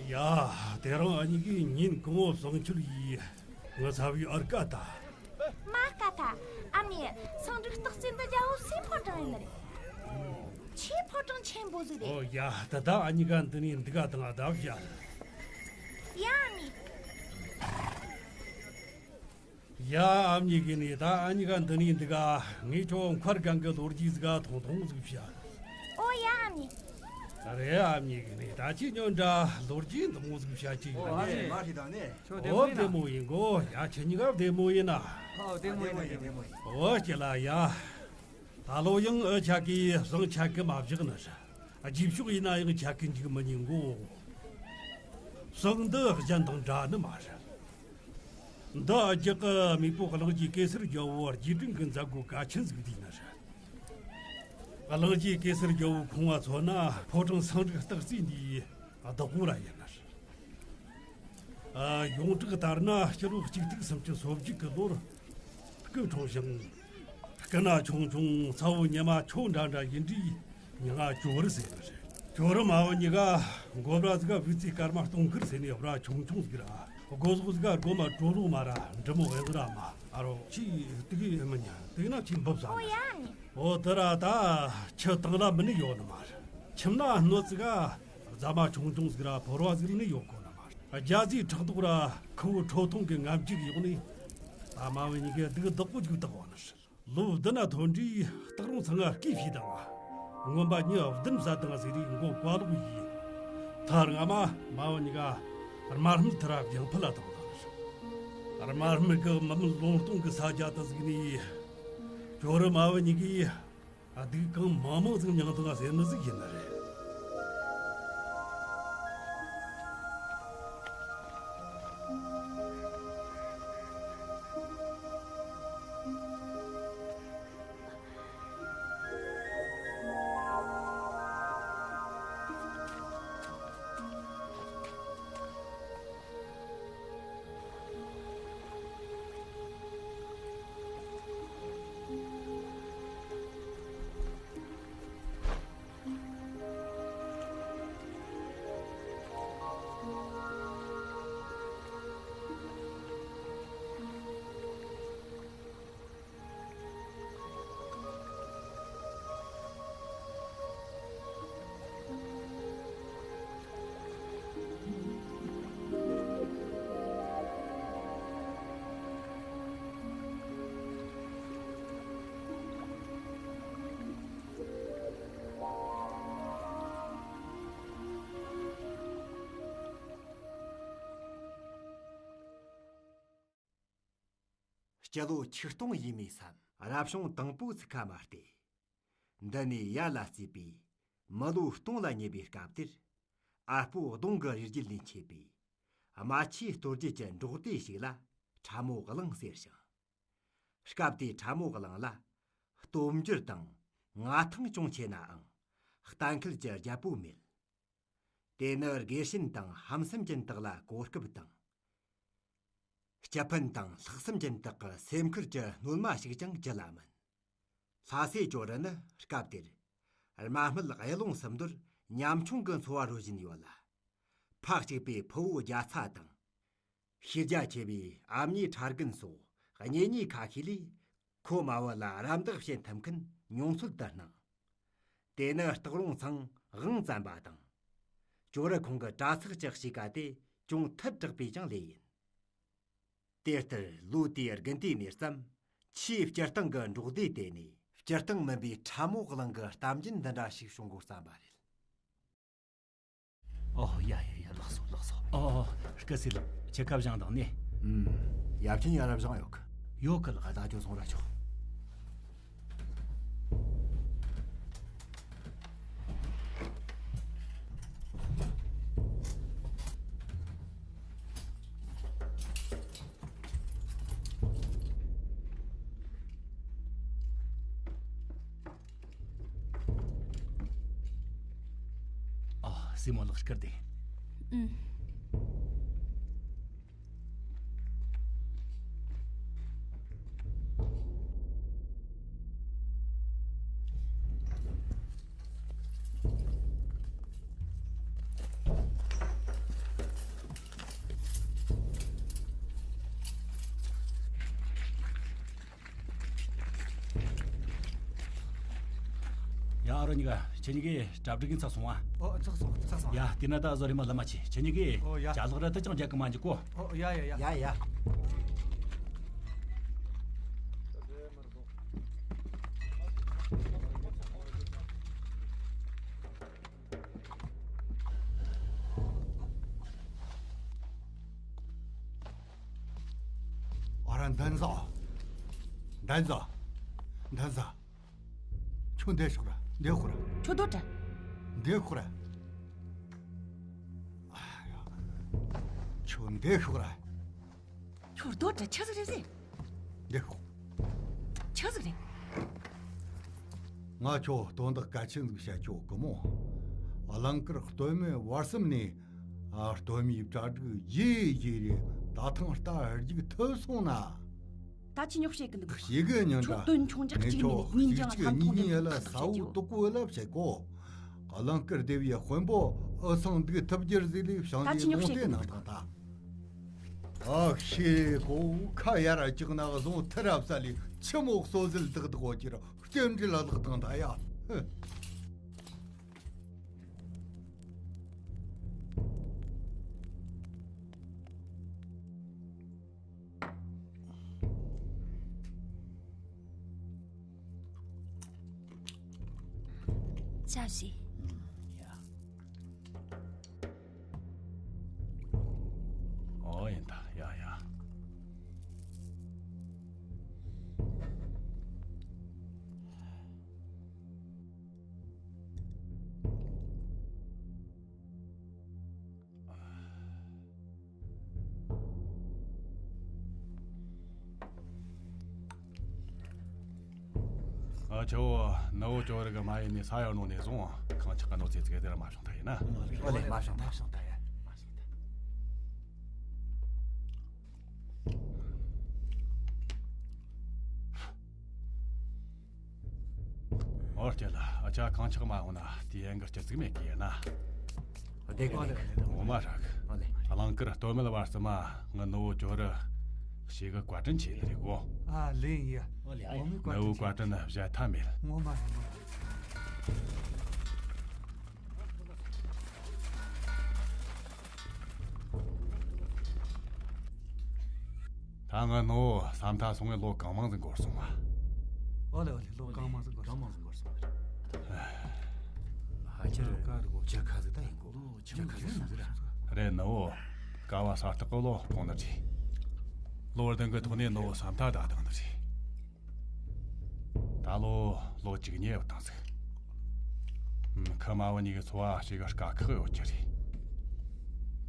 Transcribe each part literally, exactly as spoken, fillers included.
ཡ། དེ་རིང་ཨ་ཉི་གིས་ཉིན་གང་བོ་བསང་མཆོད་ཡིས་ངི་ཚ་བའི་ཨར་ཀ་ད། མ་ཀ་ཐ། ཨ་མྱེས། སང་ཌི་སྟག་རྩེ་འདི་རྒྱལ་བོ་སུའི་ཕོ་བྲང་ཡིན་ནི་རེད། ཆེས་ཕོ་བྲང་ཆེན་པོ་ཟིག་རེད། ཨོ་ཡ། ད་ད་ཨ་ཉི་ག་འདི་ནས་འདི་ག་དང་ཨ་ད་བཞག་ཡ་ཨ་མྱེས། ཡ་ཨ་མྱེས་གི་ནི་ད་ཨ་ཉི་ག་འདི་ནས་འདི་ག་ངས་ཁྱོད་མཁར་སྒང་གི་ལོ་རྒྱུས་ཟིག་ག་ཐུང་ཐུང་ཟིག་བཤད། ཨོ་ཡ་ཨ་མྱེས། རེད་ཨ་མྱེས་གི་ནི་ད་ཅི་ཉོན་འདྲ་ལོ་རྒྱུས་འདི་མོ་ཟིག་བཤད་ཀྱི་ཡོད། ཨོ་ཨ་མྱེས་མ་ཧྲི་དང་ནི། ཁྱོད་བདེ་ཨོ་མོ་ཡིན་བདེ་ན། མོ་ཡིན་གོ། ཡ་ཁྱེད་གཉིས་ཀ་བདེ་མོ་ཡིན་ན། ཨོ་བདེ་མོ་ཡིན་ན་བདེ་མོ་ཡིན། ཨོ་ཁྱེད་ལ་ཡ། ད་ལོ་ཡང་ཨ་ཆ་གི་བསང་ཆ་གི་མ་བཞག་ནི་རེད། རྗེས་ཕྱོགས་ཡིན་ན་ཡང་ཆ་གི་འཇིག་མི་ཉན་གོ། བསང་འདི་གཞན་དང་འདྲ་ནི་མ་རེད། འདི་རྒྱུ་གི་མེས་པོ་གླིང་རྗེ་གེ་སར་རྒྱལ་བོ་རྗེས་དྲན་གི་མཛད་སྒོ་གལ་ཆེན་ཟིག་དེ་ཡིན་ནི་རེད། གླིང་རྗེ་གེ་སར་རྒྱལ་བོ་ཁོང་ང་མཚོན་ན་ཕོ་བྲང་སང་ཌི་སྟག་རྩེ་འདིའི་བདག་པོ་ར་ཡིན་ནི་རེད། ཨ། ཡོངས་གྲགས་ལྟར་ན་སྤྱི་ལོ་གཅིག་སྟོང་སུམ་ཅུ་སོ་བརྒྱད་ཀྱི་ལོར་སྐུ་འཁྲུངས་ཤིང་། སྐུ་ན་ཆུང་ཆུང་ཚ་བོ་ཉི་མ་ཁྱོད་འདྲ་འདྲ་ཡིན་དུས་མྱིང་ང་ཇོ་རུ་ཟེར་ནི་རེད། ཇོ་རུ་མ་བུ་གཉིས་ཀ་མགོ་བྲ་ཟིག་ག་བུ་ཚའི་སྐར་མ་སྟོང་ཁར་ཟེར་ནས་བྲ་ཆུང་ཆུང་ཟིག་ར། སྒོ་ཟོག་ཟིག་ག་སྒོ་མ་གྲོ་ལོག་མ་ར་འབྲི་མོ་གཡང་ར་མ། ཨ་རོ་ཁྱི་དུག་གི་མི་ཉན་དུག་ན་ཁྱི་འབབ་ས་ཨོ་ནི་ཡ་ནི། ཨོ་དེ་ར་ད་ཁྱི་དང་ལ་མི་ནི་ཡོད་ནི་མ་རེད། ཁྱིམ་ན་སྣོད་ཟིག་ག་རྫ་མ་ཆུང་ཆུང་ཟིག་ར་ཕོར་བ་ཟིག་ནི་ཡོད་གོ་ནི་མ་རེད། རྒྱ་ཟིག་ཕྲག་དོག་ར་ཁུ་བོ་ཁྲོ་ཐུང་གི་ངམ་ཅིག་ཡོང་ནི། ད་མ་བུ་གཉིས་ཀས་སྡུག་བདག་པོ་ཅིག་བཏགས་བ་ནི་རེད། ལོ་བདུན་ན་ཐོན་དུས་སྟག་རོང་ཚང་ང་སྐྱེས་ཤིག་དང་། རྔོན་པ་ཉི་བདུན་བཟའ་དང་ཟེར་རིགས་མགོ་བཀའ་ལོག་ཡིན། ཐ་རྔ་མ་མ་བུ་གཉིས་ཀ་རྨ་སྨད་ཐི་ར་རྒྱང་ཕུ་ལ་དང་དང་། རྨ་སྨད་ཀྱི་མི་མེད་ལུང་སྟོང་གི་ས་ཆ་དུ་ཟིག་ནས། ཇོ་རུ་མ་བུ་གཉིས་ཀས་སྡུག་གང་མང་མང་ཟིག་མྱངས་དང་ཟེར་ནི་ཟིག་ཡིན་ནི་རེད། སྤྱི་ལོ་ཆིག་སྟོང་ཡས་མས་སམ་རབ་བྱུང་དང་པོའི་ཚིག་ཁ་མ་སྟེ། འདི་ནས་ཡར་ལ་བརྩིས་པའི་མི་ལོ་སྟོང་ལ་ཉེ་བའི་སྐབས་དེར། ཨ་སྤོ་གདོང་གི་རི་རྒྱུད་ལས་མཆེད་པའི་རྨ་ཆུའི་སྟོད་རྒྱུད་ཀྱི་འབྲོག་སྡེ་ཞིག་ལ་ཁྲ་མོ་གླིང་ཟེར་ཞིང་། སྐབས་དེའི་ཁྲ་མོ་གླིང་ལ་སྟོབས་འབྱོར་དང་མངའ་ཐང་ཅུང་ཆེ་ནའང་གཏན་འཁེལ་གྱི་རྒྱལ་པོ་མེད། དེ་ནི་དགེ་ཞན་དང་ཧམ་སེམས་ཅན་དག་ལ་གོ་སྐབས་དང་། སྤྱི་ཕན་དང་ལྷག་བསམ་ཅན་དག་གི་སེམས་ཁུར་གྱི་སྣོན་མ་ཞིག་ཀྱང་ཅི་ལ་མིན། ལྷ་སྲས་ཇོ་རུ་ནི་སྐབས་དེར་རྨ་སྨད་གཡུ་ལུང་སུམ་མདོར་ཉམ་ཆུང་གི་འཚོ་བ་རོལ་བཞིན་ཡོད་ལ། ཕ་གཅིག་པའི་ཕུ་བོ་རྒྱ་ཚ་དང་། ཤེས་རྒྱ་ཆེ་བའི་ཨ་མྱེས་ཁྲ་རྒན་སོགས་གཉེན་ཉེ་ཁ་ཤས་ལས་ཁོ་མ་བུ་ལ་རམ་འདེགས་བྱེད་ཐུབ་མཁན་ཉུང་ཤོས་དུ་སྣང་། དེ་ནི་སྟག་རོང་ཚང་དབང་བཙན་པ་དང་། ཇོ་རུ་ཁོང་གི་གྲྭ་ཚེགས་ཀྱི་གཤིས་ཀ་དེ་ཅུང་ཐལ་དྲགས་པའི་ཀྱང་ལས་ཡིན། དེ་ལྟར་ལོ་དེའི་དགུན་དུས་ནས་བརྩམས་ཆེས་སྤྱིར་བཏང་གི་འབྲོག་སྡེ་དེ་ནས་སྤྱིར་བཏང་མིན་པའི་ཁྲ་མོ་གླིང་གི་གཏམ་རྒྱུད་འདི་འདྲ་ཞིག་བྱུང་དགོས་བསམ་པ་རེད། ཨོ་ཡ་ཡ་ཡ། ལགས་སོ་ལགས་སོ། ཨོ་ཨོ། སྐུ་སྲས་ལགས། ཁྱེད་ཀ་བཞེངས་དང་ནི། ཨུམ། ཡབ་ཆེན་ཡ་རབས་བཞེངས་ཡོད་གི། ཡོད་གི་ལགས། ད་ཁྱོད་སོང་ར་ཆོག། ཨ། སྲས་མོ་ལགས་སྐུ་བདེ། ཨུམ། ཡ། ཨ་རོ་གཉིས་ཀ། ཁྱེད་གཉིས་ཀས་གྲ་སྒྲིག་གི་ཚར་སོང་ཨ། ཨོ། ཚར་སོང་། ཚར་སོང་། ཡ། དེ་ན་ད་བཟོ་རེ་མ་ལ་མ་ཆེ། ཁྱེད་གཉིས་ཀས་ཨོ་ཡ། ཅ་ལག་ར་ཐུ་ཅང་རྒྱག་གི་མ་འཇུག་གོ། ཨོ་ཡ་ཡ་ཡ། ཡ་ཡ། ཨ་ར། འདན་ཟ། འདན་ཟ། འདན་ཟ། ཁྱོད་འདི་ཤོག་ར། འདི་ཤོག་ར། ཁྱོད་དོ་དྲ། འདི་ཤོག་ར། ཨ་ཡ། ཁྱོད་འདི་ཤོག་ར། ཁྱོད་དོ་དྲ་ཆི་ཟིག་རེད་ཟེ། འདི་ཤོག་ཆི་ཟིག་རེད། ང་ཁྱོད་དོན་དག་གལ་ཆེན་ཟིག་བཤད་ཆོག་གི་མོ། གླིང་དཀར་སྟོད་སྨད་བར་གསུམ་ནས་ཨ། སྟོད་སྨད་གྲ་སྒྲིག་བྱས་བྱས་རེད། ད་ཐེངས་རྟ་རྒྱུག་ཐུབ་སོང་ན། ད་ཅི་ཉོག་བཤད་གི་འདུག་ཞེ་གི་ཉིན་ཁྱོད་དོན་ཆུང་ཅག་གཅིག་ནས་ཉིན་ཀྱང་ལྷམ་ཐོག་ནས་ལག་ཐོག་བཤད་ཀྱི་ཡོད། དུ་ཀོ་ལ་བཤད་གོ། གླིང་དཀར་སྡེ་བའི་དཔོན་པོ་ཨུ་ཚང་འདུག་ཐུབ་རྒྱུར་ཟིག་ལས་བྱང་ད་ཅི་ལས་ཉོག་ལུང་བཤད་གི་བསྟན་གནང་འདུག་དང་ད། ཨ་ཤེ་གོ། ཁ་ཡར་བཅུག་ན་བཟུང་ཐི་རབ་ས་ལས་ཆི་མོ་གསོ་ཟིལ་དག་དག་འོ་ཁྱེར་སྐྱེལ་འདྲི་ལ་ལག་དང་ད་ཡ། ཞབས་ཞུ། ཨོ་ཡིན་ད་ཡ་ཡ། ཨ་ཆོ། ནུ་བོ་ཅོ་རི་གི་མ་ཡིན་ནི་ས་ཡོ་ནོ་ནས་བཟུང་ཁང་ཆག་གི་ནོ་ཚེ་ཚེ་དེ་ར་མ་བྱུང་ཐ་ཡིན་ན། ཨོ་ལེ། མ་བྱུང་ཐ། མ་བྱུང་ཐ་ཡ། མ་བྱུང་ཐ། ཨོ་སྐྱེ་ལ། ཨ་ཅག་ཁང་ཆག་མ་འོང་ན་དེ་ཡན་གི་སྐྱེ་ཚིག་མེད་གི་ཡིན་ན། བདེ་གི་བདེ་གི། ངོ་མ་རག་གི། ཨོ་ལེ། གླིང་དཀར་སྟོད་སྨད་བར་གསུམ་མ་ངི་ནུ་བོ་ཅོ་རི་ཞེ་གི་བཀའ་དྲིན་ཆེ་ནི་རེད་གོ། ཨ་ལེ་ཡ། ཨོ་ལེ། ངོ་མའི་བཀའ་དྲིན་ཆེ། ནུ་བོའི་བཀའ་དྲིན་བཞེས་ཐབས་མེད། ངོ་མ་རེད་ངོ་མ་རེད། ད་ང་ནོ་ས་མཐའ་སོང་བའི་ལོ་གང་མང་ཟིག་འགོར་སོང་བ། ཨོ་ལེ་ཨོ་ལེ། ལོ་གང་མང་ཟིག་འགོར་སོང་། གང་མང་ཟིག་འགོར་སོང་། ཧ་ཅང་ཀ་རུ་གོ་ཇ་ཁ་ཟིག་ད་ཡིན་གོ། ཇ་ཁ་ཟིག་ཟིག་ར། རེད་ནོ། ཀ་བ་ས་སྟག་གི་ལོ་གོང་ནི་རེད། ལོ་བདུན་གི་ཐོག་ནས་ནོ་ས་མཐའ་ད་བཏང་ནི་རེད། ད་ལོ་ལོ་གཅིག་ཉེ་བ་བཏང་ཟིག། ཁི་མ་བུ་གཉིས་ཀྱི་འཚོ་བ་ཞིག་དཀའ་ཁག་ཡོད་ཀྱི་རེད།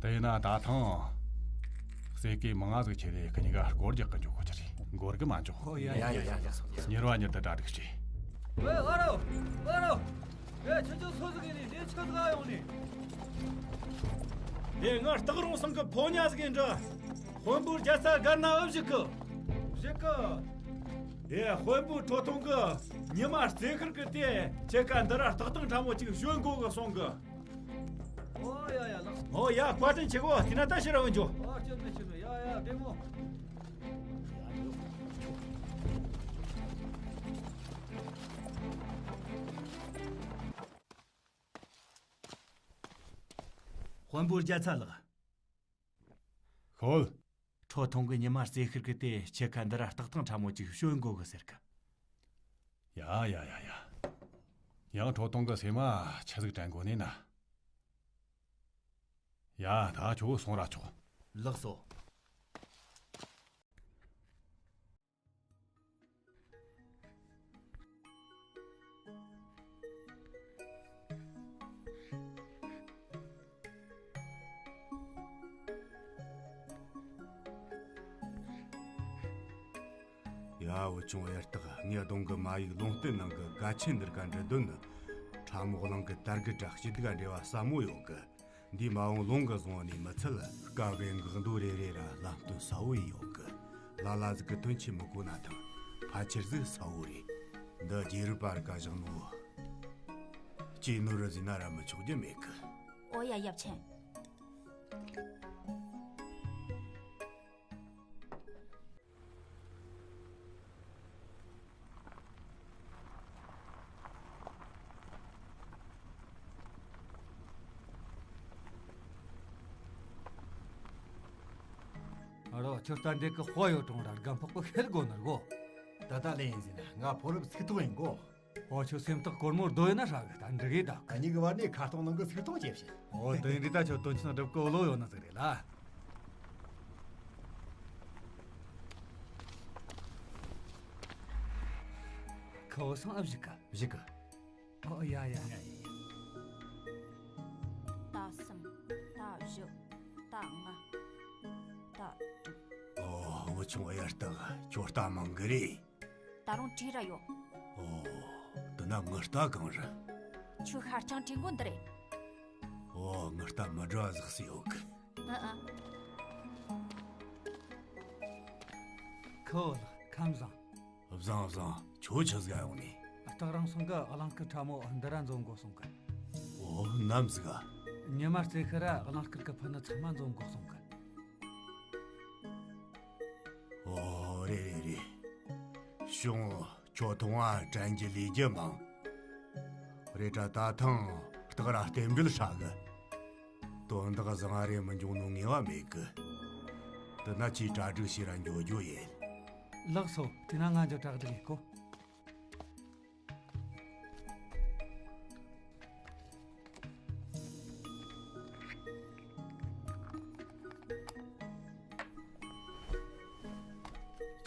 དེ་ཡིན་ན་ད་ཐེངས་ཟས་གོས་མང་ང་ཟིག་ཁྱེར་རེ་ཁི་གཉིས་ཀ་སྐོར་རྒྱག་གི་འཇུག་དགོས་ཀྱི་རེད། འགོར་གི་མ་འཇོག། ཨོ་ཡ་ཡ་ཡ་ཡ། ཡ་སོང་ཡ་སོང་། མྱུར་བ་མྱུར་དུ་གྲ་སྒྲིག་བྱོས། ཝེ་ཨ་རོ། ཨ་རོ། ཝེ་ཁྱོད་ཚོ་སུ་ཟིག་ཡིན་ནི། ལས་ཆི་ཟིག་ཡོང་ནི། དེ་ང་སྟག་རོང་ཚང་གི་ཕོ་ཉ་ཟིག་ཡིན་འདྲ། དཔོན་པོ་རྒྱ་ཚ་སྒར་ན་ཨུ་བཞི་གི། བཞི་གི། དེ་དཔོན་པོ་ཁྲོ་ཐུང་གི་ཉི་མ་རྩེ་ཁུར་གི་དེ་ཁྱེད་ཀ་འདི་ར་སྟག་ཐང་ཕྲ་མོ་ཅིག་ཞོན་དགོ་གི་སོང་གི། ཨོ་ཡ་ཡ་ལགས། ཨོ་ཡ་བཀའ་དྲིན་ཆེ་གོ། དེ་ན་ད་ཕྱིར་འོང་འཇོ། ཨོ་སྐྱོན་མེད་སྐྱོན་མེད། ཡ་ཡ་བདེ་མོ། དཔོན་པོ་རྒྱ་ཚ་ལགས། ཤོད། ཁྲོ་ཐུང་གི་ཉི་མ་རྩེ་ཤིར་གི་དེ་ཁྱེད་ཁ་འདི་ར་སྟག་ཐང་ཕྲ་མོ་ཅིག་ཞོན་དགོ་གི་ཟེར་གི། ཡ་ཡ་ཡ་ཡ། ཡང་ཁྲོ་ཐུང་གི་སེམས་མ་ཆི་ཟིག་དྲན་དགོ་ནི་ན། ཡ་ད་ཁྱོད་སོང་ར་ཆོག། ལགས་སོ། ཡ་བུ་ཆུང་ཨེ་སྟག་ངས་གདོང་གི་མ་ཡིག་ལུང་བསྟན་ནང་གི་དགའ་ཆེན་འདིར་ག་འདྲི་དོན་ནི། ཁྲ་མོ་གླིང་གི་དར་གི་བཀྲ་ཤིས་དགའ་འབྲེལ་བ་ཟབ་མོ་ཡོད་གི། འདི་མ་འོངས་ལུང་གི་བཟུང་ནས་མི་ཚད་སྐབས་རེ་འགག་འདུ་རེ་རེ་ར་ལམ་སྟོན་ས་བོ་ཡི་ཡོད་གི། ལ་ལ་ཟིག་གི་དོན་ཆེ་མི་གོ་ན་ཐང་ཕལ་ཆེར་ཟིག་ས་བོ་རེད། འདི་རྒྱལ་རབས་པར་ག་བཞག་ནོ། ཅི་ནོ་རུ་ཟིན་ན་ར་མི་ཆོག་རྒྱུ་མེད་གི། ཨོ་ཡ་ཡབ་ཆེན། ཁྱོད་ལྟ་འདི་གི་དཔའ་ཡོད་གྲོང་ར་རྒན་འཕགས་པོ་ཁེར་དགོ་ནར་གོ། ད་ལྟ་ལེན་ཡིན་ཟིན་ན་ང་ཕོ་རབ་ཚིག་ཐོག་ཡིན་གོ། ཨོ་ཁྱོད་སེམས་ཐག་གོར་མོར་རྡོ་ཡིན་ན་ཧྲ་གི་ད་འདྲི་གི་ད། ཨ་ཉི་གི་བར་ནས་ཁ་སྟོང་ནང་གི་ཚིག་ཐོག་བྱེད་བྱེད། ཨོ་དེ་ཡིན་དུས་ད་ཁྱོད་དོན་ཆེན་སྒྲུབ་གི་འོ་ལོ་ཡོད་ན་ཟིག་རེད་ལ། ཁོ་སང་ཨ་བཞི་ག་བཞི་ག་ཨོ་ཡ་ཡ་ཡ་ཡ། ད་གསུམ། ད་བཞི། ད་ལྔ། ད་དྲུག་ཨོ་བུ་ཆུང་ཨ་ཡར་ལྟ་གི་ཁྱོད་ལྟ་མང་གི་རེད། ད་རུང་བྲིས་ར་ཡོད། ཨོ། དེ་ན་ངི་ལྟ་གང་རེད། ཁྱོད་ཤར་རྐྱང་བྲིས་འགོ་འདི་རེད། ཨོ་ངི་ལྟ་མི་འདྲ་ཟིག་སི་ཡོད་གི། ཨ་ཨ། ཁོ་ལགས་ཁམས་བཟང་། བཟང་བཟང་ཁྱོད་ཆི་ཟིག་ཡོང་ནི། སྟག་རང་སོང་གི་གླང་དཀར་ཁྲ་མོ་འདི་ར་འཛོམས་འགོ་སོང་གི། ཨོ་ནམ་ཟིག་ག་ཉི་མ་རྩེ་ཁ་ར་གླང་དཀར་གི་ཕུ་ནུ་ཚང་མ་འཛོམས་འགོ་སོང་གི། ཨོ་རེད་རེད་རེད། བྱུང་། ཁྱོད་མཐོང་བ་དྲན་རྒྱུ་ལས་རྒྱུ་མང་། རེད་དྲ་ད་ཐེངས་སྟག་ར་རྟེན་འབྲེལ་ཧྲ་གི། དོན་དག་བཟང་རེ་མི་འབྱུང་ནོ་ངེས་པ་མེད་གི། དེ་ན་ཁྱིས་གྲ་སྒྲིག་བྱས་ར་འགྱོ་རྒྱུ་ཡིན། ལགས་སོ། དེ་ན་ང་འགྱོ་གྲ་སྒྲིག་ཡིན་གོ།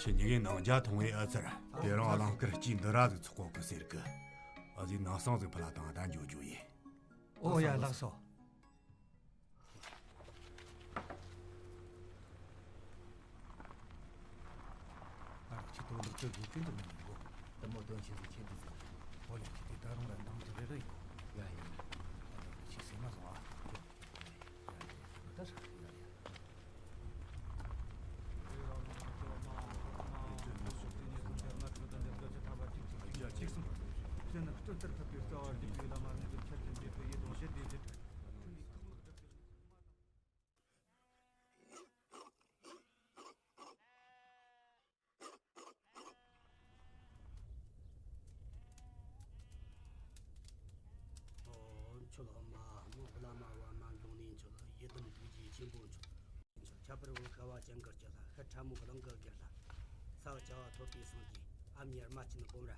ཁྱེད་གཉིས་ཀའི་ནང་རྒྱ་ཐོང་བའི་ཨ་ཙར། དེ་རིང་གླང་དཀར་སྐྱིད་འདི་ར་ཟིག་ཚོགས་གོ་གི་ཟེར་གི། ཨ་ཟིག་ནང་སང་ཟིག་ཕུ་ལ་དང་ད་འགྱོ་རྒྱུ་ཡིན། ཨོ་ཡ་ལགས་སོ། ཨ་ཁྱི་དོན་དག་ཁྱོད་ཀྱིས་ཀུན་ཏུ་མི་ཉན་གོ། དེ་མོ་དོན་ཆེན་ཟིག་ཁྱེད་དུ་ཟིག་ཨོ་ལེ་ཁྱི་དེ་ད་རུང་ལ་འདང་དུ་རེ་རེ་ཡོད། ཡ་ཡིན། ཨ་ཁྱི་སེམས་མ་བཟང་ཨ། ཡ་ཡ་ཡ་ཡ། ད་ཧྲ་ཡ་ཡ། ཨོ། མཆོད་ཨ་མ་མོ་བླ་མ་བ་མ་འབྱུང་གནས་མཆོད། ཡི་དམ་ཐུགས་རྗེ་ཆེན་པོ་མཆོད། མཆོད། ཁྱད་པར་འོད་དཀར་བ་ཅན་གྱི་སྐྱ་ལྷ། ཤར་ཁྲ་མོ་གླིང་གི་རྒྱལ་ལྷ། ས་བྱ་བ་ཐོབ་པའི་སངས་རྒྱས། ཨ་མྱེས་རྨ་ཆེན་སྤོམ་ར།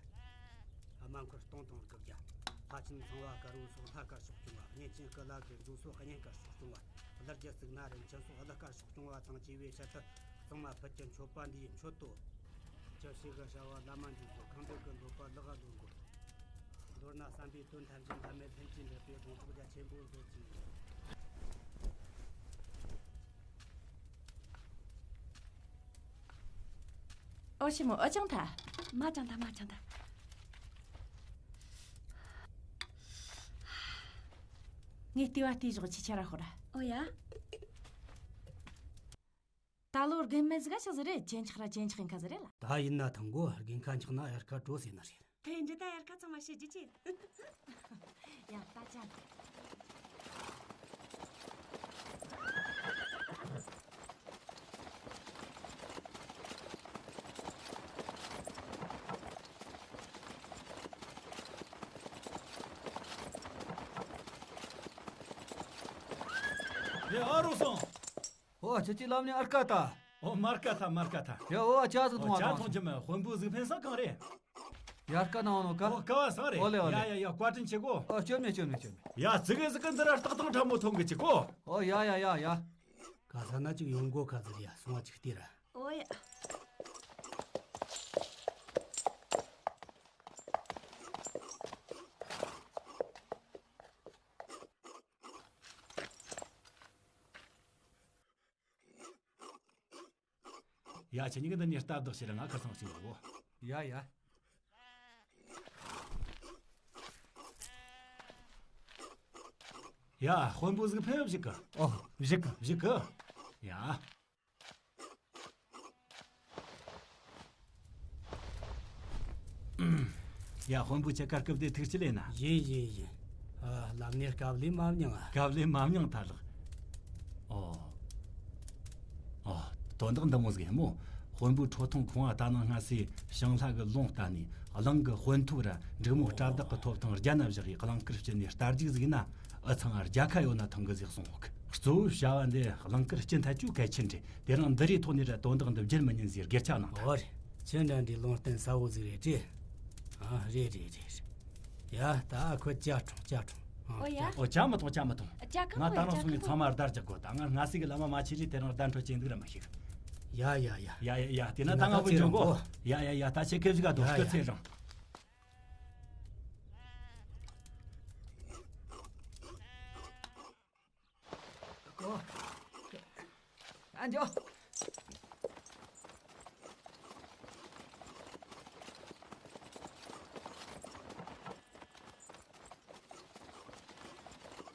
ཨ་མ་འཁོར་སྟོང་དང་དགུ་བརྒྱ། ལྷ་ཆེན་ཚངས་པ་དཀར་པོ་སོགས་ལྷ་དཀར་ཕྱོགས་སྐྱོང་བ། གཉན་ཆེན་སྐུ་ལ་གི་མཛོད་སོགས་གཉན་དཀར་ཕྱོགས་སྐྱོང་བ། གླུ་རྒྱལ་གཙུག་ན་རིན་ཆེན་སོགས་གླུ་དཀར་ཕྱོགས་སྐྱོང་བ་དང་བཅས་པའི་ཕྱིར་དུ། གཙང་མ་ཕུད་ཀྱི་མཆོད་པ་འདིས་མཆོད་དོ། ཅི་ཞིག་གི་བྱ་བ་བླ་མ་འདུས་སོ། ཁང་པའི་གི་འདོད་པ་ལག་ལུང་དགོས། མདོར་ན་བསམ་པའི་དོན་ཐམས་ཅད་ཐ་མལ་ལྷུན་གྱིས་འགྲུབ་པའི་དགོངས་རྫོགས་རྒྱ་ཆེན་པོ་མཛོད་ཅིག་ཨོ་ཞི་མོ་ཨོ་ཅང་ཐ། མ་ཅང་ཐ་མ་ཅང་ཐ། ངས་ལྟེ་བ་ལྟེ་ཞོག་ཆི་ཆ་ར་ཤོར་ར། ཨོ་ཡ། ད་ལོ་རྒན་མེད་ཟིག་ག་ཆགས་ཟིག་རེད། ཇེ་ཆགས་ར་ཇེ་ཆགས་ཡིན་ཁ་ཟིག་རེད་ལ། ད་ཡིན་ན་ཐང་གོ་རྒན་ཁ་ཆགས་ན་ཡར་ཁ་བྲོ་ཟེར་ན་རེད། དེ་འདྲ་ད་ཡར་ཁ་ཚང་མ་བཤད་རྒྱུ་ཅི། ཡ་ད་ཅག་ཡ་ཨ་རོ་སོང་། ཨོ་ཁྱེད་ཀྱི་ལམ་ནས་ཨར་ཀ་ད། ཨོ་མར་ཀ་ཐ་མར་ཀ་ཐ། ཡ་ཨོ་ཨ་ཅག་ཟིག་ཨོ་མཐོང་བ་ཅག་དང་མཐོང་རྒྱུ་མེད། དཔོན་པོ་གཟུགས་ཕན་སང་གང་རེད། ཡར་ཀ་ནང་ནོ་ཀ། ཨོ་ཀ་བ་སང་རེད། ཨོ་ལེ་ཨོ་ལེ། ཡ་ཡ་ཡ་བཀའ་དྲིན་ཆེ་གོ། ཨོ་སྐྱོན་མེད་སྐྱོན་མེད་སྐྱོན་མེད། ཡ་ཙི་གེ་ཟིག་གི་འདི་ར་སྟག་ཐང་ཁྲ་མོ་ཐོང་གི་ཅི་གོ། ཨོ་ཡ་ཡ་ཡ་ཡ། ག་ས་ན་ཅིག་ཡོང་གོ་ཁ་ཟིག་ཡ་སོང་བ་ཅིག་ལྟོས་ར། ཨོ་ཡ། ཡ་ཁྱེད་གཉིས་ཀྱི་འདི་ནས་སྟབས་བདག་བྱེད་ར་ང་ཁར་སང་གཅིག་ལོག་གོ། ཡ་ཡ། ཡ་དཔོན་པོ་གཟུགས་ཕན་བཞུགས་གི། ཨོ་བཞུགས་གི། བཞུགས་གི། ཡ། ཡ་དཔོན་པོ་ཁྱེད་ཀ་སྐབས་དེ་ཐུགས་རྗེ་ལེན་ན། ཡིན་ཡིན་ཡིན། ཨ་ལམ་ནས་སྐབས་ལས་མ་མྱང་ཨ། སྐབས་ལས་མ་མྱང་ཐ་ལགས། ཨོ། ཨོ་དོན་དག་འདི་མོ་ཟིག་ཡིན་མོ། དཔོན་པོའི་ཁྲོ་ཐུང་ཁོང་ང་ད་ནངས་སྔ་སེ་ཞིང་ལྷ་གི་ལུང་བལྟས་ནས་གླིང་གི་དཔོན་ཐོ་ར་འབྲུག་མོ་སྐྲ་བདག་གི་ཐོབ་ཐང་རྒྱ་ནག་བཞག་གི་གླིང་དཀར་སྤྱི་ནས་རྟ་རྒྱུག་ཟིག་ན་ཨུ་ཚང་ང་རྒྱལ་ཁ་ཡོད་ན་ཐང་གི་ཟིག་གསུང་འོག་གཙོ་བོའི་བྱ་བ་འདི་གླིང་དཀར་སྤྱི་ཐ་ཆུ་གལ་ཆེན་རེད། དེ་རིང་འདི་རེའི་ཐོག་ནས་ར་དོན་དག་འདི་བརྗེད་མི་ཉན་ཟེར་སྒེར་ཆ་གནང་ཐལ། ཨོ་རེད། ཁྱེད་འདྲ་འདྲའི་ལུང་བསྟན་ས་བོ་ཟིག་རེད་དྲེ། ཨ་རེད་རེད་རེད་རེད། ཡ་ད་ཁོ་ཅ་གྲོང་ཅ་གྲོང་། ཨོ་ཡ། ཨོ་ཅ་མི་ཐོང་ཅ་མི་ཐོང་། ཅ་གང་ང་ད་རང་སོང་ངས་ཚང་མ་བརྡར་རྒྱག་གོ། ད་ང་སྔ་སེ་གི་ལམ་མ་མ་ཆེ་རེད། དེ་རིང་བརྡ་འཕྲོད་ཅན་འདུག་ར་མ་ཤེས། ཡ་ཡ་ཡ། ཡ་ཡ་ཡ། དེ་ན་ད་ང་བུ་འཇོག་གོ། ཡ་ཡ་ཡ། ད་ཆེ་ཁེ་ཟིག་ག་དོ་སྐུ་ཚེ་རིང་། ཨ་འཇོ།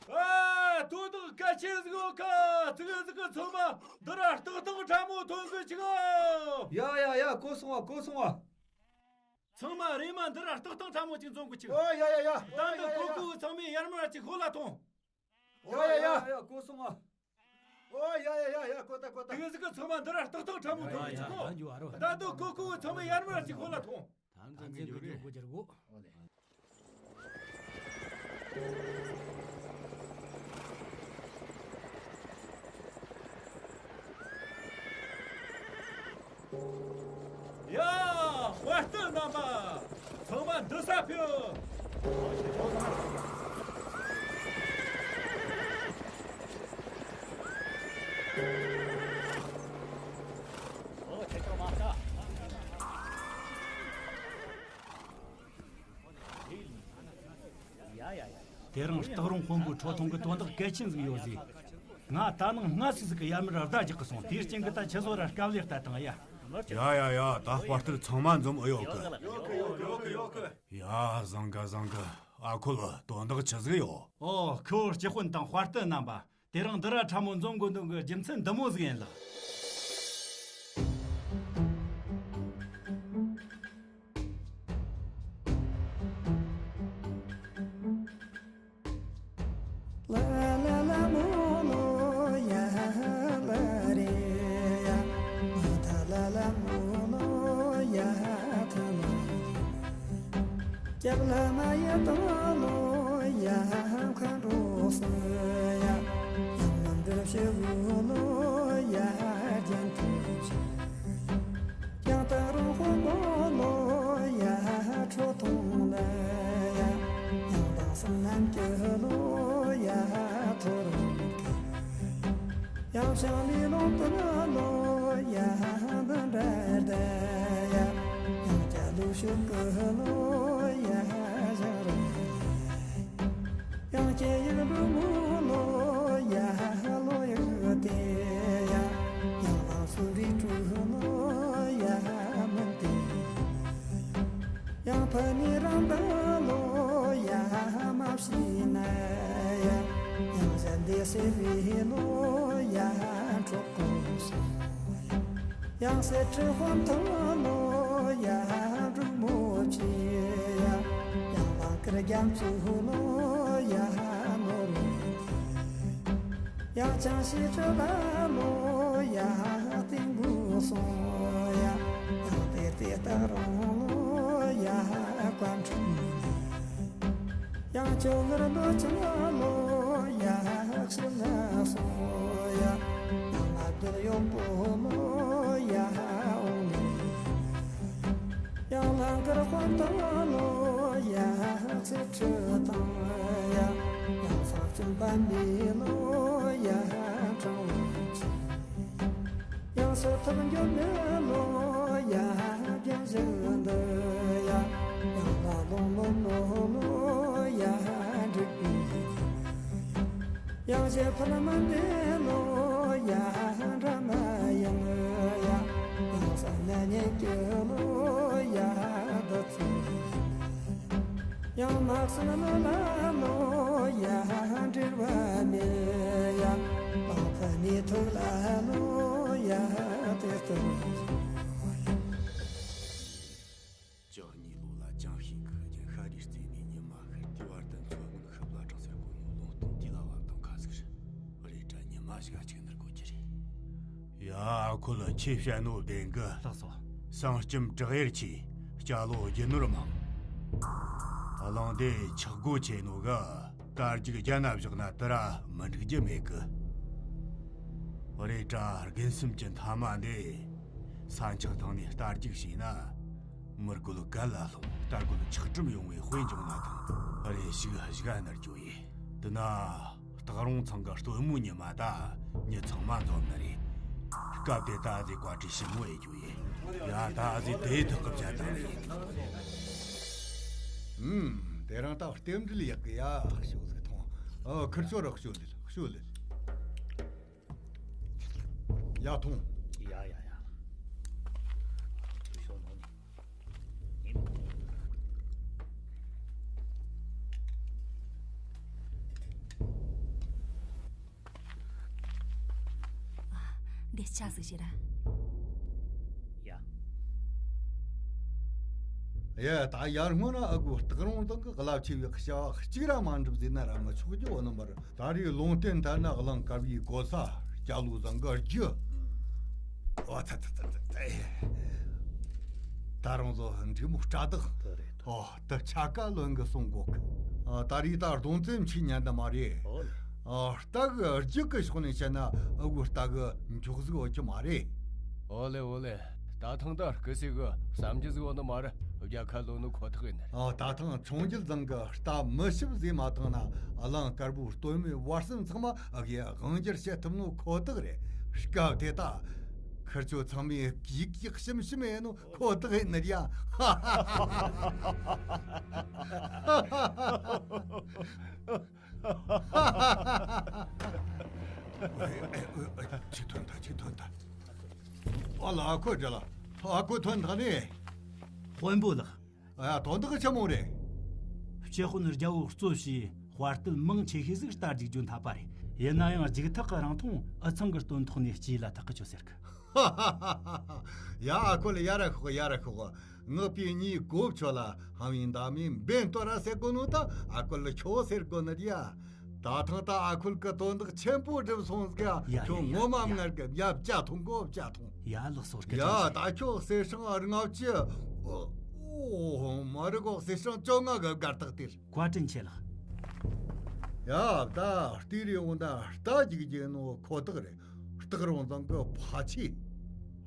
ཨ། དོ་བདག་གལ་ཆེན་ཟིག་ཡོད་ཀ་ཙི་གེ་ཟིག་གི་ཚང་མ་འདི་ར་སྟག་ཐང་ཁྲ་མོ་ཐོན་གི་ཆུག་ཡ་ཡ་ཡ། གོ་སོང་བ་གོ་སོང་བ། ཚང་མ་རེམ་མ་འདི་ར་སྟག་ཐང་ཁྲ་མོ་ཅིག་འཛོམས་གི་ཆུག་ཨོ་ཡ་ཡ་ཡ། ད་འདི་ཡ་ཡ་ཡ། གོ་གི་ཚང་མས་ཡར་མར་ཅིག་ཤོད་ལ་ཐོངས། ཡ་ཡ་ཡ་ཡ། གོ་སོང་ཨ། ཨོ་ཡ་ཡ་ཡ་ཡ། གོ་ད་གོ་ད། དེ་གཟིག་གི་ཚང་མ་འདི་ར་སྟག་ཐང་ཁྲ་མོ་ཐོན་གི་ཆུག་གོ་ད་དུང་གོ་གི་ཚང་མས་ཡར་མར་ཅིག་ཤོད་ལ་ཐོངས། ད་འཛིན་གི་འཇུག་གོ་རྒྱུ་རེད་གོ། ཡ། དཔའ་རྟུལ་རྣམ་པ། ཚང་མ་འདི་ས་ཕེབས། ཨོ་ཁྱེད་ཚོ་མ་ལྟ། དེ་རིང་སྟག་རོང་དཔོན་པོའི་ཁྲོ་ཐུང་གི་དོན་དག་གལ་ཆེན་ཟིག་ཡོད་ཟེར། ང་ད་ནངས་སྔ་སེ་ཟིག་གི་ཡར་མར་བརྡ་རྒྱག་གི་སོང་། དེའི་རྐྱེན་གྱིས་ད་ཁྱེད་ཚོ་ར་དཀའ་ལས་གཏད་དང་ཡ། ཡ་ཡ་ཡ། ད་དཔའ་རྟུལ་ཚང་མ་འཛོམས་ཨེ་ཡོད་གི། ཡོད་གི་ཡོད་གི་ཡོད་གི། ཡ་བཟང་གི་བཟང་གི། ཨ་ཁུ་ལོ་དོན་དག་ཆི་ཟིག་ཡོད། ཨོ་ཁུ་བོ་སྤྱི་དཔོན་དང་དཔའ་རྟུལ་རྣམ་པ། དེ་རིང་འདི་ར་ཁྲ་མོ་འཛོམས་དགོས་དོན་གྱི་རྒྱུ་མཚན་འདི་མོ་ཟིག་ཡིན་ལགས། སྐྱབས་ལ་མ་ཡི་དང་ལོ་ཡ་མཁའ་འགྲོ་སོ་ཡ། ཡང་ནམ་འདིར་ཕྱི་བུ་ལོ་ཡ་རྒྱན་ཐུབ་ཤིང་། ཡང་སྟག་རོང་དཔོན་པོ་ལོ་ཡ་ཁྲོ་ཐུང་ལ་ཡ། ཡང་དྭངས་སང་ནམ་གྱི་ལོ་ཡ་ཐོ་རུ་གི། ཡང་ཞང་ལི་ལོང་དུ་ན་ལོ་ཡ་འདི་འདྲ་ད་ཡ། ཡང་སྐྱ་ལུག་ཤུག་གི་ལོ་ཡ་ཞང་རུ། ཡང་སྐྱེ་ཡུལ་འབྲུག་མོ་ལོ་ཡ་ལོ་ཡ་དེ་ཡ། ཡང་ལང་སུ་རི་ཀྲུ་ལོ་ཡ་མིན་དེ། ཡང་ཕ་ནི་རང་ད་ལོ་ཡ་མ་ཤི་ན་ཡ། ཡང་གཞན་དེ་སེ་རི་ལོ་ཡ་གྲོགས་པོ་སོ། ཡང་སེ་ཁྲི་དཔོན་ཐང་ལོ་ཡ་འབྲུག་མོ་ཆེ་ཡ། ཡང་ལང་དཀར་རྒྱ་མཚོ་ལོ་ཡ་ནོར་བུ། ཡང་ཅང་ཤེས་ཁྲི་ལ་ལོ་ཡ་སྟེང་བུ་སོང་ཡ། ཡང་དེ་དེ་སྟག་རོང་ལོ་ཡ་བཀའ་འཁྲུལ། ཡང་ཅོ་ངར་ལོ་ཅང་ལོ་ཡ་ཤི་ལ་སོང་ཡ། ཡང་ང་དུ་ཡོང་པོ་ལོ་ཡ་འོང་ནི། ཡང་ལང་དཀར་དཔོན་དང་ལོ་ཡ་ཚེ་ཁྲི་དང་ཡ། ཡང་ཚང་བཙུན་པ་མི་ལོ་ཡ་དྲང་བོ་ཆེ། ཡང་སོ་ཐུབ་འགྱུར་མེད་ལོ་ཡ་རྒྱན་བཞི་འདི་ཡ། ཡང་ལ་ལོང་ལོ་ལོ་ལོ་ཡ་འགྲིག་པའི། ཡང་ཞེ་ཕུལ་མ་འདི་ལོ་ཡ་འདྲ་མ་ཡིན་ཡ། ཡང་ས་ན་ཉེ་ཀྱི་ལོ་ཡ་འདི་ཚོ། ཡང་མ་སོང་ན་ལ་ལོ་ཡ་འབྲེལ་བ་མེད་ཡ། བང་ཕ་ནི་ཐུག་ལ་ལོ་ཡ་དེ་ལྟར། བཅུ་གཉིས་ལོ་ལ་ཅང་ཤིང་གི་རྒྱན་ཤ་རུས་རྩེ་ནས་ཉི་མ་ཤར་དུས་བར་དུ་མཚོ་སྔོན་ཤུབས་ལ་དྲངས་ཟེར་གོ་ནོ་ལུང་སྟོང་དེ་ལ་བབ་དང་ཁ་ཟིག་རེད། རེད་དྲ་ཉི་མ་ཞིག་ག་ཅིག་ནར་གོ་གི་རེད་ཡ། ཨ་ཁུ་ལ་ཆེ་བཤད་ནོ་བདེན་གི། ལགས་སོ། སྲང་སྐྱིམ་བྲག་ཡར་ཆེ། སྐྱ་ལོ་རྒྱུ་ནོར་མང་། གླིང་དེ་ཆག་སྒོ་ཆེ་ནོ་གི། རྟ་རྒྱུག་རྒྱ་ན་བཞག་ན་དེ་ར་མི་འགྲིག་རྒྱུ་མེད་གི། རེད་དྲ་རྒན་སེམས་ཀྱི་མཐའ་མ་འདི། ས་འཁྱག་ཐང་ནས་རྟ་རྒྱུག་བྱས་ན། མི་རྒོད་གད་ལ་ལྷུང་། རྟ་རྒོད་ཆག་གྲུམ་ཡོང་བའི་དཔེ་འཇོག་ན་ཐང་། རེ་ཞིག་ཞིག་ནར་རྒྱུ་ཡིན། དེ་ན། སྟག་རོང་ཚང་གི་སྟོན་མོ་ཉི་མ་ད་མྱི་ཚང་མ་འཛོམས་ནི་རེད། སྐབས་དེ་ད་ཟེ་བཀའ་དྲིན་ཞིབ་མོ་ཡེ་རྒྱུ་ཡིན། ཡ་ད་ཟེ་དེའི་ཐོག་གི་བྱ་དང་ནི་ཡིན། ཨུམ། དེ་རིང་ད་རྟེན་འབྲེལ་ཡག་གི་ཡ་ཤོག་ཟིག་ཐོང་། ཨ་ཁིར་ཆོ་ར་ཤོ་ལེ་ཤོ་ལེ། ཡ་ཐོང་། ཡ་ཡ་ཡ། ཤོ་ནོ་ནི། ཨ། འདི་ཆ་ཟིག་བྱེད་ར། ཡ། ཡ་ད་ཡར་སྔོན་ན་ཨ་གུ་སྟག་རོང་དང་གི་རླབས་ཆེ་བའི་བྱ་བ་གཅིག་ར་མ་འགྲུབ་ཟེར་ན་ར་མི་ཆོག་རྒྱུ་བོ་ནི་མར། ད་རེས་ལུང་བསྟན་ལྟར་ན་གླིང་དཀར་བའི་གོ་ས་སྐྱ་ལོ་བཟང་གི་རྒྱུ། ཨོ་ཚ་ཚ་ཚ་ཚ་ཚ། ད་རུང་བཟོ་འདྲེ་མོ་སྐྲ་དག། དེ་རེད། ཨོ་ད་ཆ་ཀ་ལོན་གི་སོང་གོ་གི། ཨ་ད་རེས་ད་གདོང་བཙན་མཆིས་ཉན་ད་མ་རེད། ཨོ་ལེ། ཨ་རྟ་གི་རྒྱུག་གི་ཕྱོགས་ནས་བཤད་ན་ཨ་གུ་རྟ་གི་མགྱོགས་ཟིག་ཡོད་ཀྱི་མ་རེད། ཨོ་ལེ་ཨོ་ལེ། ད་ཐེངས་ད་སྐུ་སྲས་གི་བསམ་རྒྱུ་ཟིག་ཡོད་ནི་མ་རེད། རྒྱལ་ཁ་ལོན་ནི་ཁོ་ཐག་ཡིན་ནི་རེད། ཨ་ད་ཐེངས་ཆུང་རྒྱལ་ཚང་གི་རྟ་མི་ཞིབ་ཟིག་མ་བཏང་ན་གླིང་དཀར་པོའི་སྟོན་མོའི་བར་གསེང་ཚང་མ་ཨ་གི་དབང་སྒྱུར་བྱེད་ཐུབ་ནོ་ཁོ་ཐག་རེད། སྐབས་དེ་ད་ཁིར་ཆོ་ཚང་མས་གིག་གིག་ཤིམ་ཤིམ་ཡེ་ནོ་ཁོ་ཐག་ཡིན་ནི་རེད་ཡ། ཨོ་ཡ། ཨེ་ཨེ་ཨེ་ཨེ། ཅིག་ཐོན་ཐལ། ཅིག་ཐོན་ཐལ། ཨ་ལ་ཨ་ཁུ་འདྲ་ལ། ཨ་ཁུ་ཐོན་ཐལ་ནི། དཔོན་པོ་ལགས། ཨ་ཡ་དོན་དག་ཆི་མོ་རེད། སྤྱི་དཔོན་རྒྱལ་པོ་གཙོ་བྱས་དཔའ་རྟུལ་མང་ཆེ་ཤོས་ཟིག་རྟ་རྒྱུག་རྒྱུ་འཐད་པ་རེད། ཡིན་ན་ཡང་རྒྱུག་ཐག་གི་རིང་ཐུང་ཨུ་ཚང་གི་སྟོན་ཐོག་ནས་སྐྱེས་ལ་ཐག་གི་ཆོད་ཟེར་གི། ཡ་ཨ་ཁུ་ལ་ཡ་ར་ཤོག་ཡ་ར་ཤོག། ངག་པའི་གཉིས་གོ་ཆོད་ལ་ཧམ་ཡིན་ད་མིན་འབེན་ལྟོ་ར་ཟེར་གོ་ནོ་ད་ཨ་ཁུ་ལ་ཁྱོ་ཟེར་གོ་ནི་རེད་ཡ། ད་ཐེངས་ད་ཨ་ཁུ་གི་དོན་དག་ཆེན་པོ་སྒྲུབ་སོང་ཟིག་ཡ། ཡ་ཁྱོ་ཡ་ངོ་མ་ཡ་ངར་གི། ཡ་བཅའ་ཐོང་གོ་བཅའ་ཐོང་། ཡ་ལགས་སོ། སྐུ་ཡ་དྲིན་ཆེ། ད་ཁྱོ་གསེར་སྲང་ལྔ་བཅུ། ཨོ་མ་རེད་གོ། གསེར་སྲང་བཅོ་ལྔ་གི་སྒར་ཐག་སྟེར། བཀའ་དྲིན་ཆེ་ལགས། ཡ་ད་ལྟོས་རེ་འོང་ད་རྟ་རྒྱུག་རྒྱུ་ནོ་ཁོ་ཐག་རེད། སྟག་རོང་ཚང་གི་ཕ་ཆེ།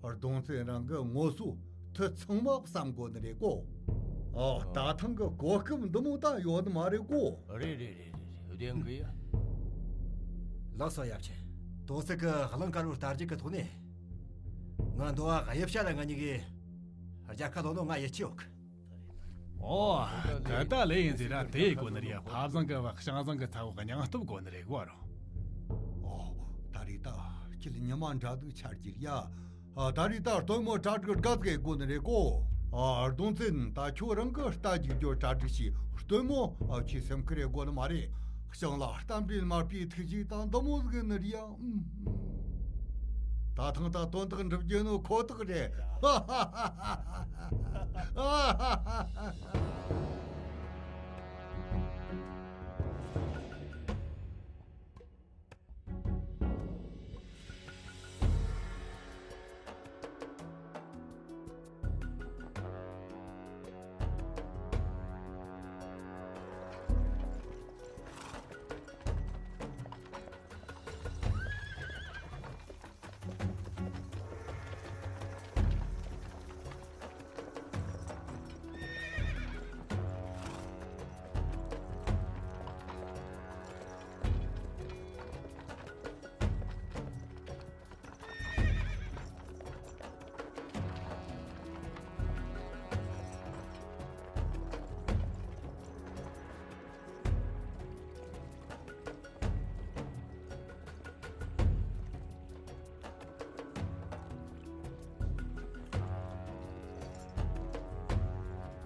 གདོང་བཙན་རང་གི་ངོ་སོ་དེ་ཚང་མ་བསམ་དགོས་ནི་རེད་གོ། ཨོ་ད་ཐེངས་གི་གོ་སྐབས་འདི་མོ་ད་ཡོད་ནི་མ་རེད་གོ། རེད་རེད་རེད་རེད། བདེན་གི་ཡ། ལགས་སོ་ཡབ་ཆེན། དོ་སེ་གི་གླིང་དཀར་པོའི་རྟ་རྒྱུག་གི་ཐོག་ནས། ང་འདོ་བ་གཡུ་བྱ་ལ་ང་གཉིས་ཀྱི་རྒྱལ་ཁ་ལོན་ནོ་ང་ཡིད་ཆེས་ཡོད་གི། ཨོ། ད་ལྟ་ལས་ཡིན་ཟེར་ར་དེ་ཡི་གོ་ནི་རེད། ཕ་བཟང་གི་བ་ཞང་བཟང་གི་ཚ་བོ་གི་སྙིང་སྟོབས་གོ་ནི་རེད་གོ་རོ། ཨོ། ད་རེས་ད་ཁྱེད་ཉི་མ་འདྲ་འདུག་ཆར་གྱིར་ཡ། ཨ་ད་རེས་ད་སྟོན་མོ་གྲ་སྒྲིག་དགའ་ཚིག་གོ་ནི་རེད་གོ། ཨ་གདོང་བཙན་ད་ཁྱོད་རང་གི་རྟ་རྒྱུག་རྒྱུ་གྲ་སྒྲིག་བྱས། སྟོན་མོ་ཨ་ཁྱེད་སེམས་ཁུར་རེ་གོ་ནི་མ་རེད། ཞིང་ལ་གཏམ་དཔེ་མ་དཔེ་ཐུགས་རྗེ་དང་འདི་མོ་ཟིག་ནི་རེད་ཡ། ཨུམ། ད་ཐེངས་ད་དོན་དག་འགྲུབ་རྒྱུ་ནོ་ཁོ་ཐག་རེད།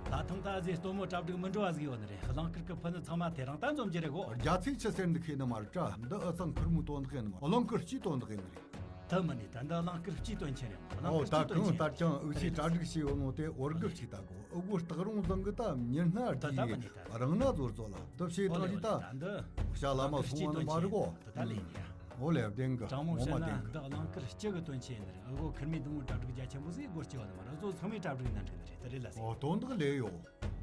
ད་ཐེངས་ད་ཟེ་སྟོན་མོ་གྲ་སྒྲིག་མི་འགྲོ་བ་ཟིག་ཡོད་ནི་རེད། གླིང་དཀར་གི་ཕུ་ནུ་ཚང་མ་དེ་རིང་ད་འཛོམས་རྒྱུ་རེད་གོ། རྒྱ་ཚིག་ཆི་ཟེར་འདི་ཤེས་ནི་མ་རེད་དྲ། འདི་ཨུ་ཚང་ཁུར་མོའི་དོན་དག་ཡིན་ནི་མ། གླིང་དཀར་སྤྱིའི་དོན་དག་ཡིན་ནི་རེད། ད་མི་ནི་ད་འདི་གླིང་དཀར་སྤྱིའི་དོན་ཆེན་རེད་མོ། གླིང་ཨོ་དཀར་ད་སྤྱིའི་དོན་གང་ཆེན་ལྟར་ཀྱང་ཨུ་ཆི་གྲ་སྒྲིག་བྱས་ཡོད་ནོ་དེ་འོར་གི་ཅིག་ད་གོ། ཨུ་གོ་སྟག་རོང་ཚང་གི་ད་མྱི་སྣ་ད་ད་མི་དེ་ནི་ད་རང་ན་ཟོར་ཟོ་ལ་དུ་བྱས་ད་རི་ད་ཨོ་ལེ་ཨོ་ལེ། ད་འདི་ཤ་ལ་མ་གླིང་དཀར་སོང་བ་ནི་མ་རེད་གོ། སྤྱིའི་དོན་ཆེན་ད་ད་ལེ་ཡ། འོ་ལེ། བདེན་གི། དྲང་མོ་ངོ་མ་བཤད་ན་བདེན་གི། འདི་གླིང་དཀར་སྤྱི་གི་དོན་ཆེན་ཡིན་ནི་རེད། ཨ་གོ་ཁུར་མི་དུང་གྲ་སྒྲིག་རྒྱ་ཆེན་པོ་ཟིག་སྒོ་སྐྱེ་བ་ནི་མ་རེད། གཙོ་ཚང་མས་གྲ་སྒྲིག་ནན་འགྲིག་ནི་རེད། དེ་རེད་ལ་ཟེར། འོ་དོན་དག་ལེ་ཡོ།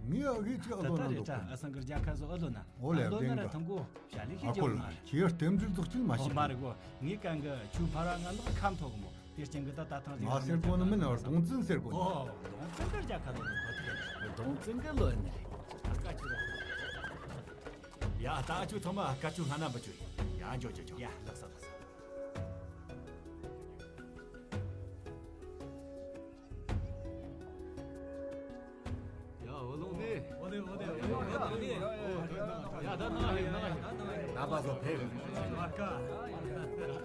ངས་ཨ་གི་ཅི་ཨ་ད་ལོ་ན་ད་འདོད་རེད་ཀི། ཨ་སང་གི་རྒྱལ་ཁ་ཟོ་ཨ་ལོ་ན། འོ་ལེ། ཨ་ལོ་ན་བདེན་ར་གི། ཐང་གོ་བྱ་ལི་ཨ་ཁི་ཁོ་ལ་ཁྱེད་རྟེན་འབྲེལ་རྫོགས་ཆེན་མ་ཨོ་ཤེས་མ་རེད་གོ། ངས་གང་གི་ཆུ་ཕ་ར་ང་ལོག་ཁམ་ཐོག་གི་མོ། དེ་རྐྱེན་གི་ད་ད་ཐང་ཟིག་ང་ཟེར་གོ་ནི་མིན་ན། རྡོང་བཙན་ཟེར་གོ་ནི། ཨོ་རྡོང་བཙན་གི་རྒྱལ་ཁ་ལོ་ནི་གོ་ཐུག་རྡོང་བཙན་གི་ལོ་ནི་རེད། ཨ་ཀ་ཆུ་ར། ཡ་ད་ཨ་ཆུ་ཚང་མ་ཀ་ཆུ་སྔ་ན་འབུད་ཆུ་ཡ། ཡ་འཇོ་འཇོ་འཇོ། ཡ་ལགས་སོ་ལགས་སོ། ཡ་འོ་ལོང་ནི། འོ་ལེ་འོ་ལེ་འོ་ལེ་འོ་ལེ། ཡ་ད་ནང་ཡོད་ནང་ཡོད། ད་པ་སོ་ཕེབས། མ་ཀ།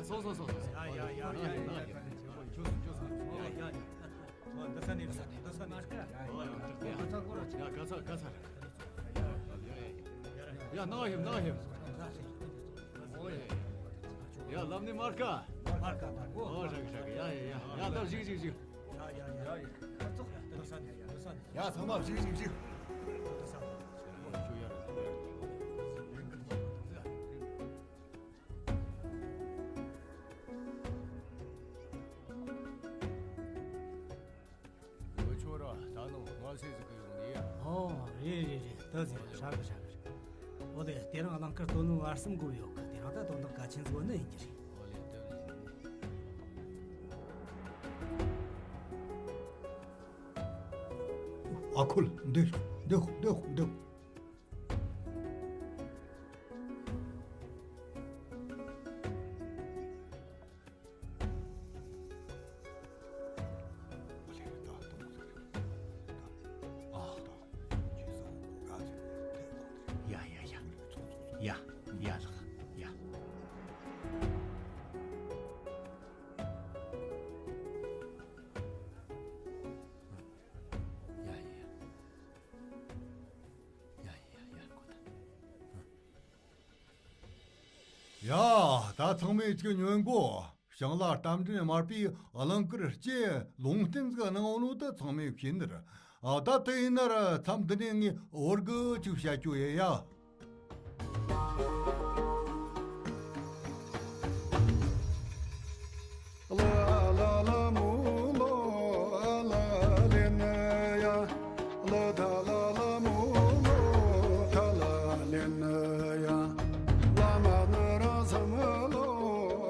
སོ་སོ་སོ་སོ། ཡ་ཡ་ཡ་ཡ་ཡ། ཁྱོད་སུ་ཁྱོད་སུ། ཡ་ཡ་ཡ། འོ་འདི་ས་ནས་འདི་ས་ནས། མ་ཀ། ཡ་ག་ས་ག་ས། ཡ་ནང་ཡོད་ནང་ཡོད། འོ་ཡ་ཡ། ཡ་ལམ་ནས་མ་ཀ། མ་ཀ་མ་ཀ། འོ་ཧྲ་གི་ཧྲ་གི། ཡ་ཡ་ཡ། ཡ་ད་བཞུགས་བཞུགས་བཞུགས། ཡ་ཡ་ཡ། ཡ་ཚང་མ་བཞུགས་བཞུགས་བཞུགས། འོ་ཆོ་ར་ད་ནང་ང་སེ་ཟིག་གི་ཡོང་ནི་ཡ། ཨོ་རེད་རེད་རེད། ད་ཟེར་ཧྲ་གི་ཧྲ་གི་རེད། འོ་དེ་དེ་རིང་གླིང་དཀར་སྟོད་ལུང་བར་གསུམ་དགོས་ཡོད་གི། དེ་རིང་ད་དོན་དག་གལ་ཆེན་ཟིག་ནི་ཡིན་གྱི་རེད། ཨ་ཁུ་ལ་འདི་འདི་འདི་འདི། ཡ་ཡ་ཡ། ཡ་ཡ་ལགས། ཡ། ཡ་ཡ་ཡ། ཡ་ཡ་ཡ། ཡ་ད་ཚང་མས་ཅིག་ཉོན་གོ། ཞིང་ལ་རྟ་མགྲིན་དམར་པོས་གླིང་དཀར་སྤྱི་ལུང་བསྟན་ཟིག་གནང་ནོ་དེ་ཚང་མས་ཤེས་ནི་རེད། ཨ་ད་དེ་ཡིན་ན་ར་མཚམས་འདི་ནས་ངས་འོར་གི་ཅིག་བཤད་རྒྱུ་ཡིན་ཡ། ལ་ལ་ལ་མོ་ལོ་ཨ་ལ་ལེ་ན་ཡ། ལ་ད་ལ་ལ་མོ་ལོ་ཐ་ལ་ལེ་ན་ཡ། བླ་མ་ནི་རང་སེམས་ལོ་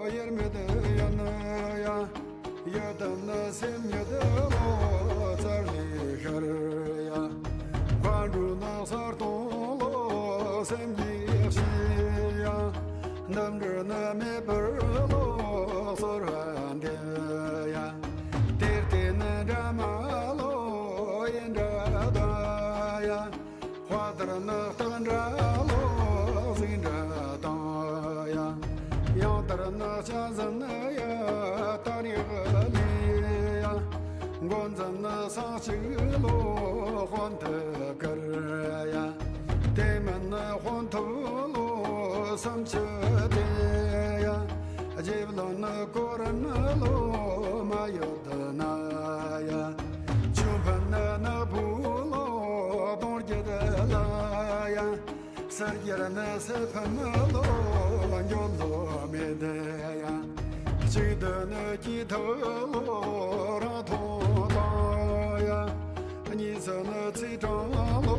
དབྱེར་མེད་ཡིན་ན་ཡ། ཡི་དམ་ནི་སེམས་ཉིད་ལོ་རྩ་ལས་ཤར་ཡ། མཁའ་འགྲོ་ནི་ས་སྟོང་ལོ་སེམས་ཀྱི་གཤིས་ཡ། འདི་འདྲ་ནི་མེད་པར་ལོ་གསོལ་བ་འདེབས་ཡ། དེར་བརྟེན་ནི་དྲ་མ་ལོ་ཡི་འདྲ་དང་ཡ། དཔའ་དར་ནི་སྟག་འདྲ་ལོ་གཟིག་འདྲ་དང་ཡ། ཡང་དར་ནི་ལྕགས་ཟམ་ནི་ཡ་སྟག་རིག་ལས་ཡ། མགོ་འཛིན་ནི་སྲང་གཅིག་ལོ་དཔོན་ཐུགས་ཀར་ཡ། དེ་མིན་ནི་དཔོན་ཐུབ་ལོ་སུམ་ཅུ་དེ་ཡ། རྗེ་བློན་ནི་ཀོ་ར་ན་ལོ་མ་ཡོད་ན་ཡ། ཆོས་འཕེལ་ནི་ནག་པོ་ལོ་གདོང་བརྒྱད་ལ་ཡ། གསེར་རྒྱལ་ནི་སེ་ཕམ་ལོ་འགྱོད་ལོ་མེད་ཡ། གཅིག་སྡུད་ནི་སྐྱིད་ཐོག་ལོ་རང་མཐོང་དང་ཡ། གཉིས་སུ་ནི་ཚེས་གྲངས་ལོ་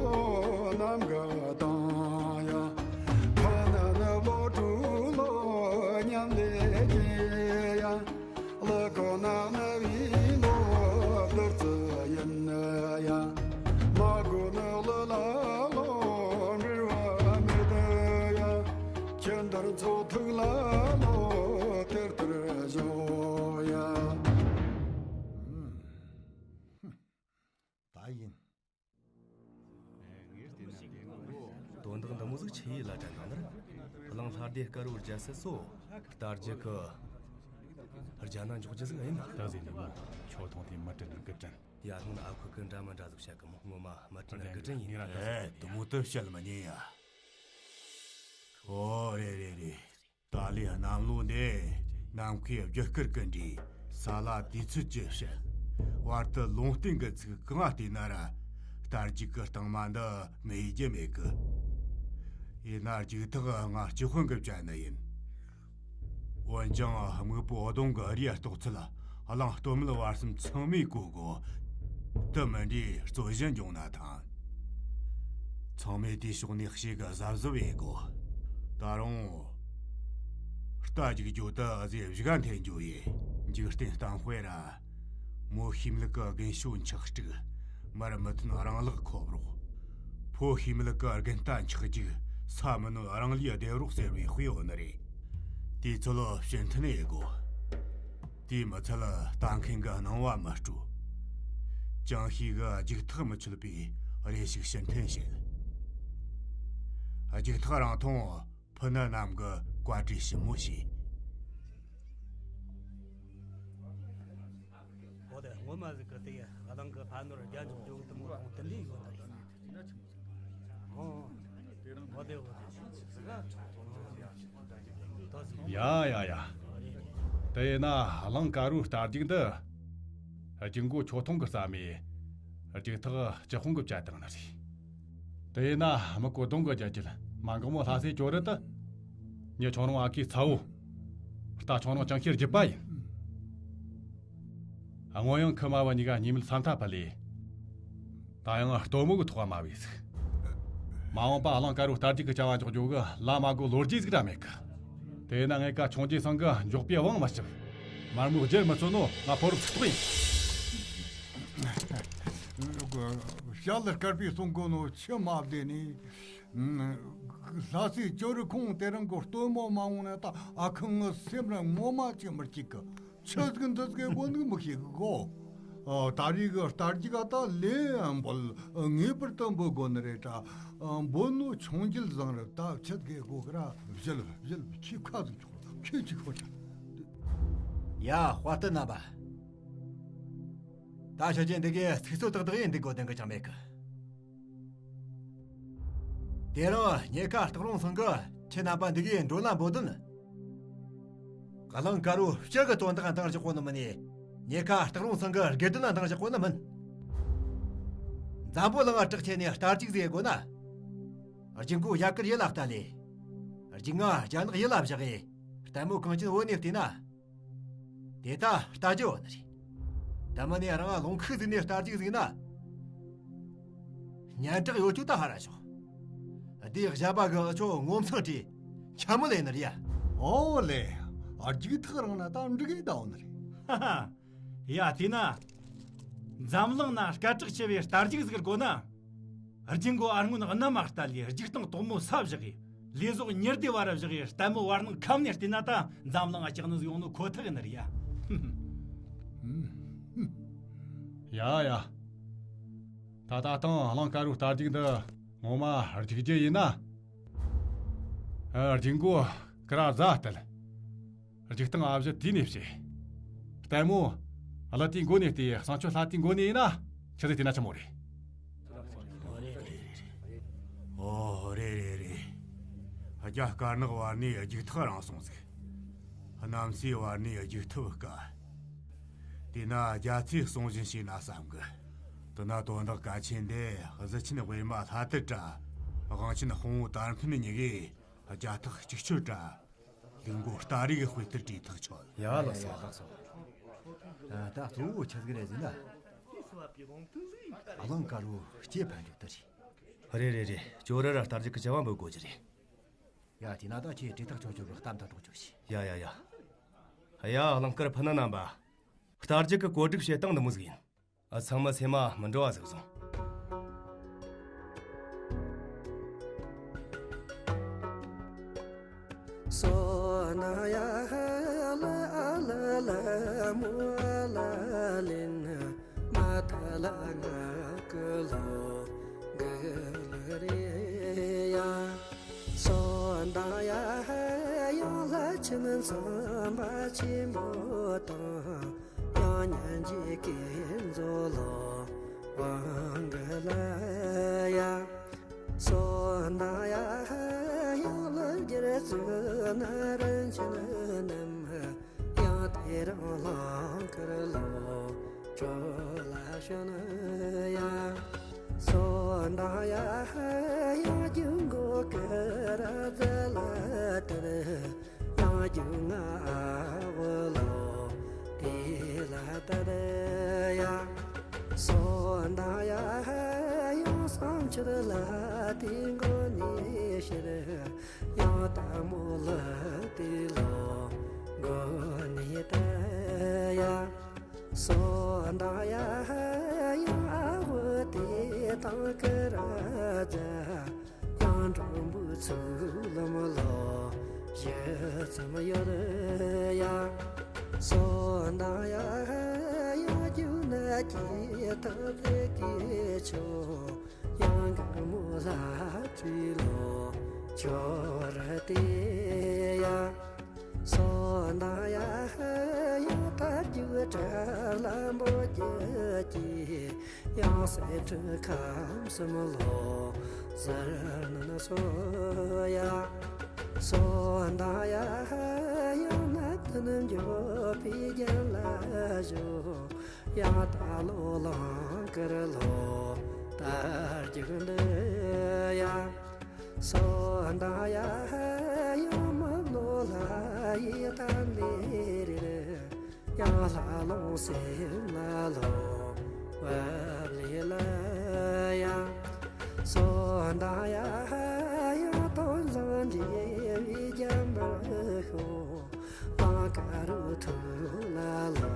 ནམ་ག་དང་ཡ། ཕ་ན་ནི་བློ་གྲོས་ལོ་མཉམ་ལས་ཀྱི་ཡ། ལུ་གོ་ན་ནི་བི་ལོ་བདུད་རྩི་ཡིན་ཡ། མ་གོ་ནི་ལུ་ལ་ལོ་འབྲེལ་བ་མེད་ཡ། ཁྱེད་འདིར་ཚོགས་ཐུག་ལ་ལོ་དེར་དེར་བཞོ་ཡ། ད་ཡིན། དོན་དག་འདི་མོ་ཟིག་ཆི་ཡི་ལ་དྲན་དང་ནི། གླིང་ལྷ་སྡེ་དཀར་བོ་རྒྱལ་སྲིད་སོ། རྟ་རྒྱུག་གི་རྒྱ་ནག་འཇོག་རྒྱུ་ཟིག་ཡིན་ན། ད་ཟིན་ནི་མོ་ཁྱོད་མཐོང་དེ་མི་དྲན་ན་གི་དྲན། ཡ་ཐུང་ན་ཨ་ཁུ་གི་འདྲ་མི་འདྲ་ཟིག་བཤད་གི་མོ། ངོ་མ་མི་དྲན་ན་གི་དྲན་ཡིན། ཨེ་དུ་མོ་དུ་བཤད་མི་ཉན་ཡ། ཨོ་རེད་རེད་རེད། ཏཱ་ལའི་གནམ་ལོ་འདི་ནམ་མཁའི་རྒྱུ་སྐར་གྱི་འདྲའི་ས་ལ་དུས་ཚོད་ཀྱི་ཕྱེད། བར་དུ་ལུང་བསྟན་གྱི་ཚིག་གང་བལྟས་ན་ར་རྟ་རྒྱུག་གི་རྟིང་མ་འདི་མེད་རྒྱུ་མེད་གི། ཡིན་ན་རྒྱུག་ཐག་ང་སྤྱི་དཔོན་གྱིས་བཅད་ནི་ཡིན། འོན་ཀྱང་སྨུག་པོ་གདོང་གི་རིའི་ལྟོགས་ཚད་གླང་སྟོད་སྨད་བར་གསུམ་ཚང་མས་གོ་དགོས། དེ་མིན་དུས་རྩོད་གཞི་འབྱུང་ན་ཐང་། ཚང་མས་དེའི་ཕྱོགས་ནས་ཞིབ་གི་གཟབ་གཟབ་ཡེད་དགོས། ད་རུང་། རྟ་རྒྱུག་རྒྱུ་དེ་ཨ་ཟེ་བཞི་ག་འཐེན་རྒྱུ་ཡིན། འཇིག་རྟེན་གཏམ་དཔེ་ར། མོ་ཤེས་མེད་གི་རྒན་ཤོས་འཁྱག་སྤྲུག་མར་མི་ཐོན་རང་ལག་ཁོབ་རོགས། ཕོ་ཤེས་མེད་གི་རྒན་རྟ་འཁྱག་རྒྱུག་ས་མི་ནོན་རང་ལུས་བདེ་རོགས་ཟེར་བའི་དཔེ་ཡོད་ནི་རེད། དེ་ཚོ་ལ་ཕྱིར་འཐེན་ཡེད་དགོས། དེས་མི་ཚད་ལ་ལྟ་མཁན་གི་སྣང་བ་མི་སྤྲོད། ཅང་ཤེས་གི་རྒྱུག་ཐག་མི་ཆོད་པའི་རེ་ཞིག་ཕྱིར་འཐེན་བྱེད། རྒྱུག་ཐག་རིང་ཐུང་ཕུ་ནུ་རྣམས་ཀྱིས་བཀའ་དྲིན་ཞིབ་མོ་བྱས། འོ་དེ་ངོ་མ་ཟིག་གི་དེ་གླིང་གི་ཕ་ནོར་རྒྱ་འཇོག་རྒྱུ་དུ་མོ་དང་དེ་འདྲའི་ཡོད་ནི་རེད། འོ་དེ་འོ་དེ། ཡ་ཡ་ཡ། དེ་ཡིན་ན་གླིང་དཀར་པོའི་རྟ་རྒྱུག་འདི། རྒྱུག་མགོ་ཁྱོད་ཐོང་གི་རྩ་མེད། རྒྱུག་ཐག་སྤྱི་དཔུང་གི་བཅད་བཏང་ནི་རེད། དེ་ཡིན་ན་སྨུག་པོ་གདོང་གི་རྒྱལ་རྒྱུད་མ་འགག་མོ་ལྷ་སའི་ཇོ་རུ་དེ། མྱི་ཁྱོད་རང་ཨ་ཁུའི་ཚ་བོ། རྟ་ཁྱོད་རང་ཅང་ཤེས་རྒྱུད་པ་ཡིན། སྔོན་ཡང་ཁུ་མ་བུ་གཉིས་ཀ་གཉིས་མེད་ས་མཐའ་ཕུད་ལས། ད་ཡང་སྟོན་མོ་གི་ཐོག་མ་བས་ཟིག་མ་འོངས་པ་གླིང་དཀར་པོའི་རྟ་རྒྱུག་གི་བྱ་བ་འཇོག་རྒྱུ་གི་ལ་མ་དགོ་ལོ་རྒྱུས་ཟིག་ར་མེད་གི། དེ་ན་ངེད་ཀ་ཆུང་རྒྱུན་ཚང་གི་མགྱོགས་པའི་དབང་མི་ཞིག་མར་མོའི་རྒྱུར་མི་ཚོད་ནོ་ང་ཕོ་རབ་ཚུགས་ཐོག་ཡིན། ཞྭ་ལ་དཀར་པོས་གསུང་གོ་ནོ་ཆི་མ་བདེ་ནི། ལྷ་སའི་ཇོ་རུ་ཁོང་དེ་རིང་གི་སྟོན་མོ་མ་འོང་ན་ད་ཨ་ཁུ་ངི་སེམས་ར་ངོ་མ་ཅིག་མི་སྐྱིད་གི། ཆི་ཟིག་འདི་ཟིག་གོ་འདུག་མི་ཤེས་གི་གོ། ཨ། ད་རེས་གི་རྟ་རྒྱུག་ག་ད་ལས་འབོལ་ངེས་པར་དུ་འབོལ་དགོ་ནི་རེད་ད། ཨ། འབོལ་ནོ་ཆུང་རྒྱུད་བཟང་རེད་ད། ཆི་ཟིག་གོ་གི་ར་བཞེལ་བཞེལ་ཁྱི་ཁ་ཟིག་ཆོག་ཁྱི་ཅིག་ཁོ་ཆ། ཡ། དཔའ་རྟུལ་རྣམ་པ། ད་ཕྱི་རྒྱལ་འདི་གའི་ཚིག་རྩུབ་ཏག་ཏག་ཡིན་འདུག་གོ་དེང་གི་ཅང་མེད་གི། དེ་རིང་ཉེ་ཁ་སྟག་རོང་ཚང་གི་ཁྱེད་རྣམ་པ་འདི་གའི་མགྲོན་ལ་འབོད་དོན། གླིང་དཀར་པོའི་སྤྱི་གི་དོན་དག་འདང་རྒྱག་གོ་ནི་མིན་ནས། ཉེ་ཁ་སྟག་རོང་ཚང་གི་དགེ་འདུན་ལ་འདང་རྒྱག་གོ་ནི་མིན། འཛམ་བུ་གླིང་ང་གྲགས་ཆེ་ནས་རྟ་རྒྱུག་ཟེར་དགོ་ན། རྒྱུག་མགོ་ཡར་དཀར་ཡུལ་ལ་བལྟ་ལེ། རྒྱུག་ང་རྒྱ་ནག་ཡུལ་ལ་བཞག་གི། ལྟད་མོ་གངས་ཅན་བོད་ནས་བལྟས་ན། དེ་ད་རྟ་རྒྱུག་བོ་ནི་རེད། ད་མ་ནས་རང་ལུང་ཁུག་ཟིག་ནས་རྟ་རྒྱུག་ཟིག་ན། སྙན་གྲགས་ཡོད་རྒྱུ་ད་ཧ་ར་ཤོག་དེའི་བཞག་པ་གི་ཨ་ཆོ་ངོ་མཚང་བྲིས་འཁྱམ་མོ་ལེ་ནི་རེད་ཡ། ཨོ་ལེ། རྒྱུག་ཐག་རིང་ན་ད་འགྲིག་གི་ད་འོ་ནི་རེད། ཧ་ཧ། ཡ་དེས་ན། འཛམ་གླིང་ན་སྐད་གྲགས་ཆེ་བའི་རྟ་རྒྱུག་ཟིག་དགོ་ན། རྒྱུག་མགོ་ཨ་སྔོན་གནམ་མ་བལྟ་ལས་རྒྱུག་སྟངས་དོག་མོ་ས་བཞག་གི། ལས་བཟོ་ཉི་ཟླའི་བར་བཞག་གི། ལྟད་མོ་བར་སྣང་ཁམས་ནས་བལྟས་ན་ད་འཛམ་གླིང་ང་ལྕགས་ནི་ཟིག་ཡོང་ནོ་ཁོ་ཐག་ཡིན་ནི་རེད་ཡ། ཡ་ཡ། ད་ད་ཐང་གླིང་དཀར་པོའི་རྟ་རྒྱུག་འདི་ངོ་མ་རྒྱུག་རྒྱུ་ཡིན་ན། ཨ། རྒྱུག་མགོ་ཀི་ར་རྫ་བལྟ་ལེ། རྒྱུག་སྟངས་ཨ་བཞི་དུས་ནས་བྱེད། ལྟད་མོ། ཀླུ་དེའི་མགོ་ནས་བལྟས། བསང་མཆོད་ལྷ་དེའི་མགོ་ནས་ཡིན་ན། ཆི་ཟིག་བལྟས་ན་ཆི་མོ་རེད། ཨོ་རེད་རེད་རེད། རྒྱ་དཀར་ནག་བར་ནས་རྒྱུག་ཐག་རིང་སོང་ཟིག་གནམ་སའི་བར་ནས་རྒྱུག་ཐུབ་དཀའ། དེས་ན་རྒྱ་ཚའི་གསུང་བཞིན་བྱས་ན་བསམ་གི། དེ་ན་དོན་དག་གལ་ཆེན་འདི་གཟི་ཆེན་དབུས་མ་ལྷ་དར་དྲ། དབང་ཆེན་དཔུང་བོ་དར་འཕེན་གཉིས་ཀས་རྒྱ་ཐག་གཅིག་གཅོད་དྲ། ལུག་མགོ་རྟ་རིགས་དཔེ་ལྟར་བྲིས་ཐག་ཆོད། ཡ་ལགས་སོ། ཡ་ལགས་སོ། ད་གཙོ་བོ་ཆི་ཟིག་རེད་ཟེར་ན། གླིང་དཀར་པོའི་སྐྱེས་ཕན་རྒྱུ་དེ་རེད། རེད་རེད་རེད། ཇོ་རུ་ར་རྟ་རྒྱུག་གི་བྱ་བ་འབུལ་དགོས་རྒྱུ་རེད། ཡ་དེས་ན་ད་ཁྱེད་བྲིས་ཐག་ཆོད་ཆོད་གི་གཏམ་དང་གྲོགས་ཆོད་ཤིག་ཡ་ཡ་ཡ། ཡ་གླིང་དཀར་ཕུ་ནུ་རྣམ་པ། རྟ་རྒྱུག་གི་བཀོད་སྒྲིག་བྱེད་སྟངས་འདི་མོ་ཟིག་ཡིན། ཨ། ཚང་མ་སེམས་མ་མི་འགྲོ་བ་ཟིག་བཟུང་། ཏ་ཏ་ཡ། སོ་ད་ཡ་ཧ་ཡང་བསམ་འཆར་ལ་དེ་མགོ་ནས་ཤར། ཡང་ལྟད་མོ་ལ་དེ་ལོ་མགོ་ནས་ཏ་ཡ། སོ་ད་ཡ་ཧ་ཡང་ཨ་བོ་དེ་དང་ཀི་ར་ཛ། ཡང་འགྲོན་པོ་ཚུགས་ལམ་ལོ་ཞི་ཙམ་ཡོད་ཡ། སོ་ད་ཡ་ཡང་རྒྱུག་ན་སྐྱིད་ཐག་ལེ་གི་ཆོ། ཡང་གི་མོ་ལ་བྲིས་ལོ་ཆོ་ར་དེ་ཡ། སོ་ད་ཡ་ཧ་ཡང་ད་རྒྱུ་གྲལ་ལམ་པོ་རྒྱུ་གི། ཡང་སེ་ཁྲི་ཁམས་གསུམ་ལོ་ཟེར་ན་ན་སོ་ཡ། སོ་ད་ཡ་ཧ་ཡང་ན་ཐུན་འགྱོ་པའི་རྒྱན་ལ་ཞོ། ཡང་ད་ལོ་ལང་ཀར་ལོ་ད་རྒྱུ་འདི་ཡ། སོ་ད་ཡ་ཧ་ཡང་མ་ལོ་ལ་ཡི་ད་ལེ་རེ། ཡང་ལྷ་ལོང་སེམས་ལ་ལོ་བབ་ལེ་ལ་ཡ། སོ་ད་ཡ་ཧ་ཡང་དོན་བཟང་འདྲེ་བའི་རྒྱ་འབར་ཤོ། ཏང་ཀ་རུ་ཐུ་ལ་ལོ་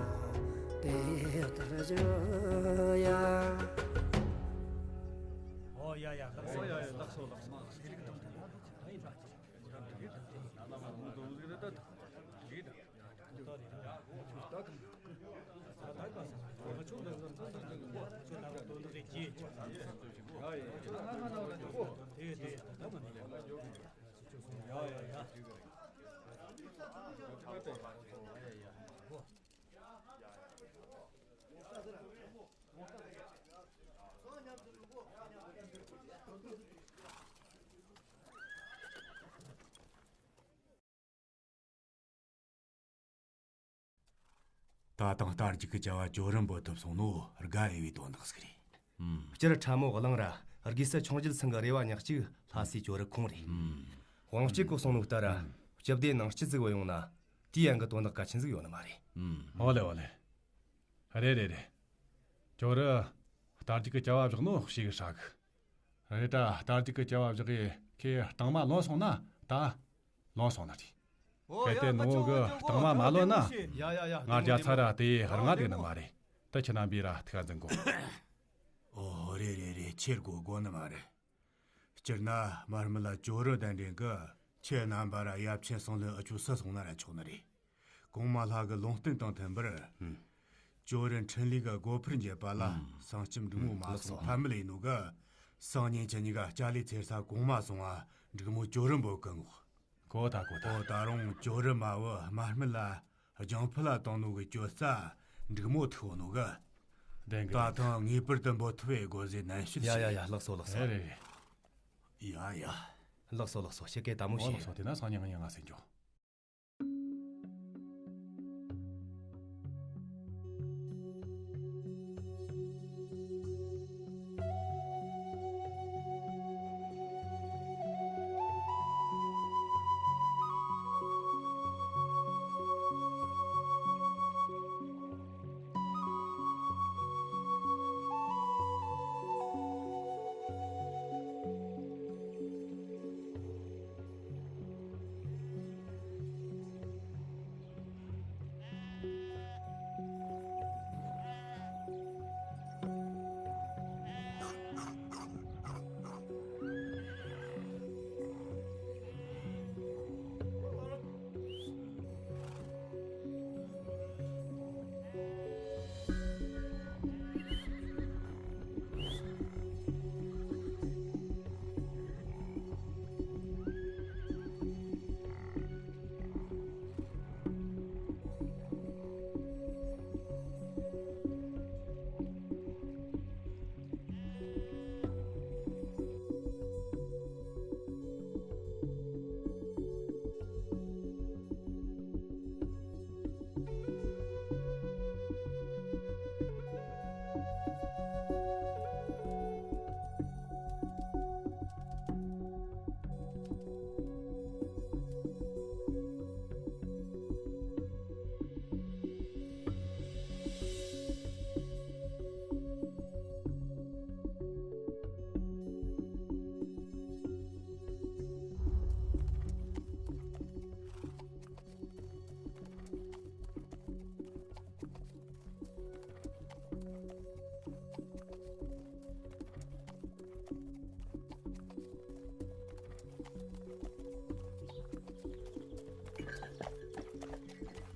དེ་ལྟར་བྱོས་ཡ། ཨོ་ཡ་ཡ་ལགས་སོ་ཡ་ཡ་ལགས་སོ་ལགས་སོ། ད་དང་རྟ་རྒྱུག་གི་བྱ་བ་ཇོ་རུ་འབོད་ཐུབ་སོང་ནོ་དགའ་འོས་པའི་དོན་དག་ཟིག་རེད། ཨུམ། སྤྱིར་ཁྲ་མོ་གླིང་ར་དགེ་སྲིད་ཆུང་བརྒྱུད་ཚང་གི་རེ་བ་ཉག་གཅིག་ལྷ་སའི་ཇོ་རུ་ཁོང་རེད། ཨུམ། དབང་སྐྱིད་གོ་གསུང་ནོ་ལྟར་ར་སྤྱི་བདེ་ནང་སྐྱིད་ཟིག་བ་ཡོང་ན་དེའི་ཡན་གི་དོན་དག་གལ་ཆེན་ཟིག་ཡོད་ནི་མ་རེད། ཨུམ། ཨོ་ལེ་ཨོ་ལེ། རེད་རེད་རེད། ཇོ་རུ་རྟ་རྒྱུག་གི་བྱ་བ་བཞག་ནོ་ཞེ་གི་ཧྲ་གི། རེད་ད་རྟ་རྒྱུག་གི་བྱ་བ་བཞག་གི་ཁེ་སྟེང་མ་ལོན་སོང་ན་ད་ལོན་སོང་ན་རེད། ཨོ་གལ་ཏེ་ཡ་ནུ་བོ་གི་ད་སྟེང་མ་མ་ལོན་ན་ཡ་ཡ་ཡ་ང་རྒྱ་ཚ་ར་དེ་རང་ང་དེ་ནི་མ་རེད། ད་ཁྱེད་རྣམ་པས་ར་ཐུགས་འཛིན་གོ། ཨོ་རེད་རེད་རེད། ཁྱེད་དགོས་དགོས་ནི་མ་རེད། སྤྱིར་ན་མར་མི་ལ་ཇོ་རུ་གདན་འདྲེན་གི་ཁྱེད་རྣམ་པ་ར་ཡབ་ཆེན་སོང་ལོས་ཨ་ཆུ་སུ་སོང་ན་ར་ཆོག་ནི་རེད། གོང་མ་ལྷ་གི་ལུང་བསྟན་དང་མཐུན་པར། ཨུམ། ཇོ་རུ་འཕྲིན་ལས་གི་སྒོ་འཕར་འབྱེད་པ་ལ། ཨུམ། སང་སྐྱིད་འབྲུག་མོ་མ་ལགས་སོ། སོང་ཕ་མི་ལས་ནོ་གི། སང་ཉིན་ཁྱེད་གཉིས་ཀ་ལྕགས་ལི་ཚེར་ས་གོང་མ་སོང་ང་འབྲུག་མོ་ཇོ་རུ་འབོད་གི་ངོ་། གོ་ད་གོ་ད། ཨོ་ད་རུང་ཇོ་རུ་མ་བུ་དམར་སྨད་ལ་ལྗང་ཕུ་ལ་བཏང་ནོ་གི་གྱོད་རྩ་འབྲུག་མོ་ཐུག་ནོ་གི། བདེན་གི། ད་ཐང་ངེས་པར་དུ་འབོད་ཐུབ་པའི་དགོས་ཟེར་ནན་བཤད་ཡ་ཡ་ཡ། བྱས། ལགས་སོ་ལགས་སོ། ཨེ་རེད་རེད། ཡ་ཡ། ལགས་སོ་ལགས་སོ། ཞེ་གི་དལ་མོ་ཨོ་བྱོས། ལགས་སོ། དེ་ན་སང་ཉིན་ང་ཉིན་ང་སེང་འགྱོ།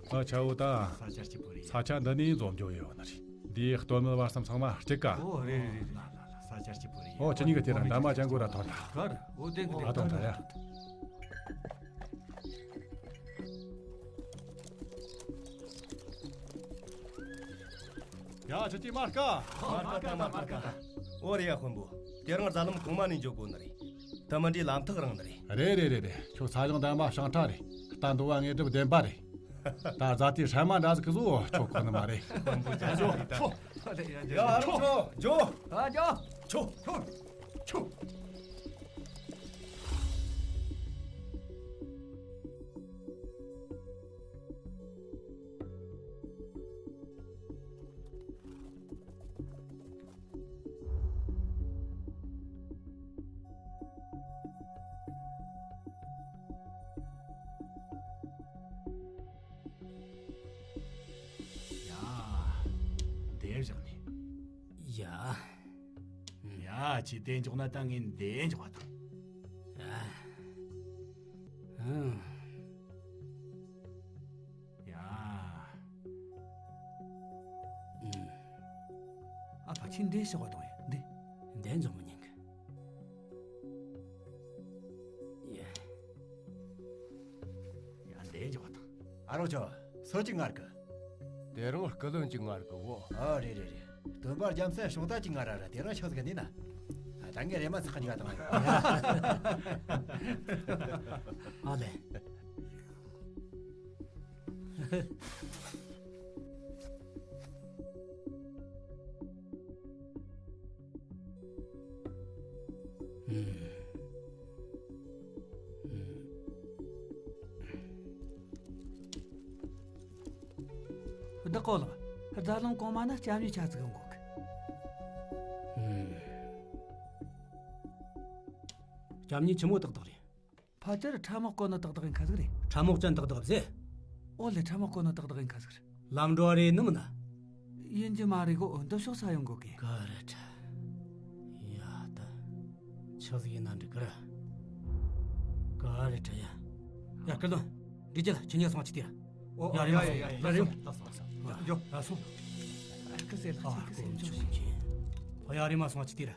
ཨ་ཆའོ་ད། ས་ཆ་འདི་ནས་འཛོམས་རྒྱུ་ཡོད་ནི་རེད། འདིའི་སྟོད་སྨད་བར་གསུམ་ཚང་མ་གཅིག་ག་ཨོ་རེད་རེད་རེད། ཨོ་ཁྱེད་གཉིས་ཀྱི་དེ་ར་འདབ་མ་ཅན་གོ་ར་ཐོན་ད། གར་ཨོ་དེ་གི་དེ་ཨ་ཐོན་ད་ཡ། ཡ་ཁྱེད་ཀྱིས་མར་དཀའ། མར་དཀའ་ད་མར་དཀའ་ད། ཨོ་རེད་ཡ་དཔོན་པོ། དེ་རིང་རྫ་ལམ་གོང་མ་ནས་འཇོག་དགོས་ནི་རེད། དེ་མིན་འདྲའི་ལམ་ཐག་རིང་ནི་རེད། རེད་རེད་རེད་རེད། ཁྱོད་ས་ཞིང་འདབ་མ་ཞིང་ཁྲ་རེད། རྟ་འདོ་བ་དངོས་གྲུབ་ལྡན་པ་རེད། ད་རྫ་དེ་སྲན་མ་འདྲ་ཟིག་གི་བཟོ་ཁྱོད་ཁོ་ནི་མ་རེད། ཁོ་འབུ་ཅན་ཟིག་རེད་ད། ཡ་ཨ་རོགས་ཚོ་འཇོ། ཨ་འཇོ། ཆོ་ཆོ་ཆོ། ཡ། འདིར་བཞག་ནས། ཡ། ཡ་ཁྱེད་དེ་འཇོག་ན་ད་ངས་འདི་འཇོག་པ་དང་། ཡ། ཡ། ཨ་ཕ་ཁྱེད་འདི་ཞོག་པ་དང་ཡ་འདི། འདི་འཇོག་མི་ཉན་གི། ཡ། ཡ་འདི་འཇོག་པ་དང་། ཨ་རོགས་ཚོ་སོ་གཅིག་ངར་གི། དེ་རིང་སྐུ་ལོན་གཅིག་ངར་གི་བོ། ཨ་རེད་རེད་རེད། སྟོན་པ་རྒྱལ་མཚན་ཕྱུང་ད་གཅིག་ངར་ར་ར་དེ་རིང་ཤོག་ཟིག་ནི་ན། ད་ངས་རེ་མ་ཚག་གཉིས་ཀ་དང་། ཨ་ལེ། བདག་གོ་ལགས། རྫ་ལམ་གོང་མ་ན་སྐྱབས་གཉིས་ཆ་ཚིག་ཡོང་གོ་གི། སྐྱབས་གཉིས་ཆི་མོ་ཏག་ཏག་རེད། ཕལ་ཆེར་ཁྲབ་རྨོག་གོན་ནི་ཏག་ཏག་ཡིན་ཁ་ཟིག་རེད། ཁྲབ་རྨོག་ཅན་ཏག་ཏག་ཟེ། ཨོ་ལེ་ཁྲབ་རྨོག་གོན་ནི་ཏག་ཏག་ཡིན་ཁ་ཟིག་རེད། ལམ་འགྲོ་བ་རེད་ནི་མིན་ན། ཡིན་གྱི་མ་རེད་གོ་འདི་ཕྱོགས་ས་ཡོང་གོ་གི། ག་རེ་ཁྲ། ཡ་ད། ཆི་ཟིག་ཡིན་ན་འགྲིག་གི་ར། ག་རེ་ཁྲ་ཡ། ཡ་སྐལ་དོན། འགྲིག་གི་ལ་ཁྱེད་གཉིས་སོང་ཅི་དེ་ར། ཨོ་ཡ་རེད་མ་ཡ་ཡ་ཡ་སོང་ཡ་རེད་མ། ལགས་སོ་ལགས་སོ་ལགས་སོ། འགྱོ་ལགས་སོ། ཨ་ཁུ་སེ་ལགས་ཁྱེད་ཀྱི་སེམས་ཆུང་ཞིག་ཨོ་ཡ་རེད་མ་སོང་ཅི་དེ་ར།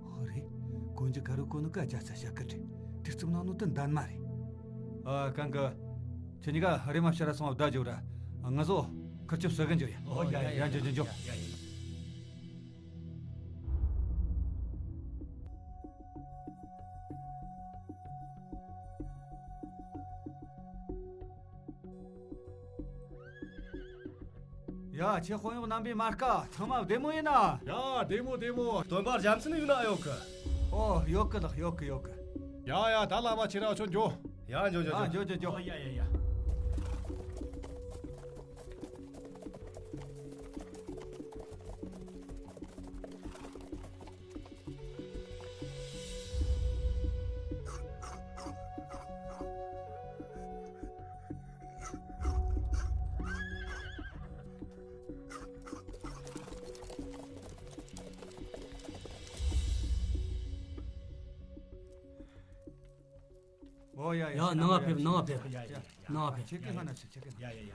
ཨོ་རེད། གོན་རྒྱུ་ག་རུ་གོན་ནོ་ཀ་རྒྱ་ཚ་ཞྭ་སྐད་རེད། དུས་ཚོད་ནང་ནོ་དུ་འདན་མ་རེད། ཨ་གང་གི། ཁྱེད་གཉིས་ཀ་རེམ་མ་ཕྱིར་ར་སོང་བ་བདའ་རྒྱུ་ར། ང་ཚོ་ཁིར་ཆུ་བསུ་གི་འགྱོ་ཡ། ཨོ་ཡ་ཡ་ཡ་འགྱོ་འགྱོ་འགྱོ། ཡ་ཡ་ཡ། ཡ་ཁྱེད་དཔོན་གཡོག་རྣམ་པས་མ་དཀའ། ཚང་མ་བདེ་མོ་ཡིན་ན། ཡ་བདེ་མོ་བདེ་མོ། སྟོན་པ་རྒྱལ་མཚན་ཡོད་ན་ཨེ་ཡོད་གི། ཨོ་ཡོད་གི་ལགས་ཡོད་གི་ཡོད་གི། ཡ་ཡ་ད་བླ་མ་ཁྱེད་རང་ཚོ་འགྱོ། ཡ་འགྱོ་འགྱོ་ཨ་འགྱོ། འགྱོ་འགྱོ་འགྱོ། ཨོ་ཡ་ཡ་ཡ། ཨོ་ཡ་ཡ། ཡ་ནང་ང་ཕེབས་ནང་ང་ཕེབས། ཡ་ཡ་ཡ། ནང་ང་ཕེབས། ཁྱེད་ཀྱི་ང་ན་ཆི་ཁྱེད་ཀྱི་ང་། ཡ་ཡ་ཡ་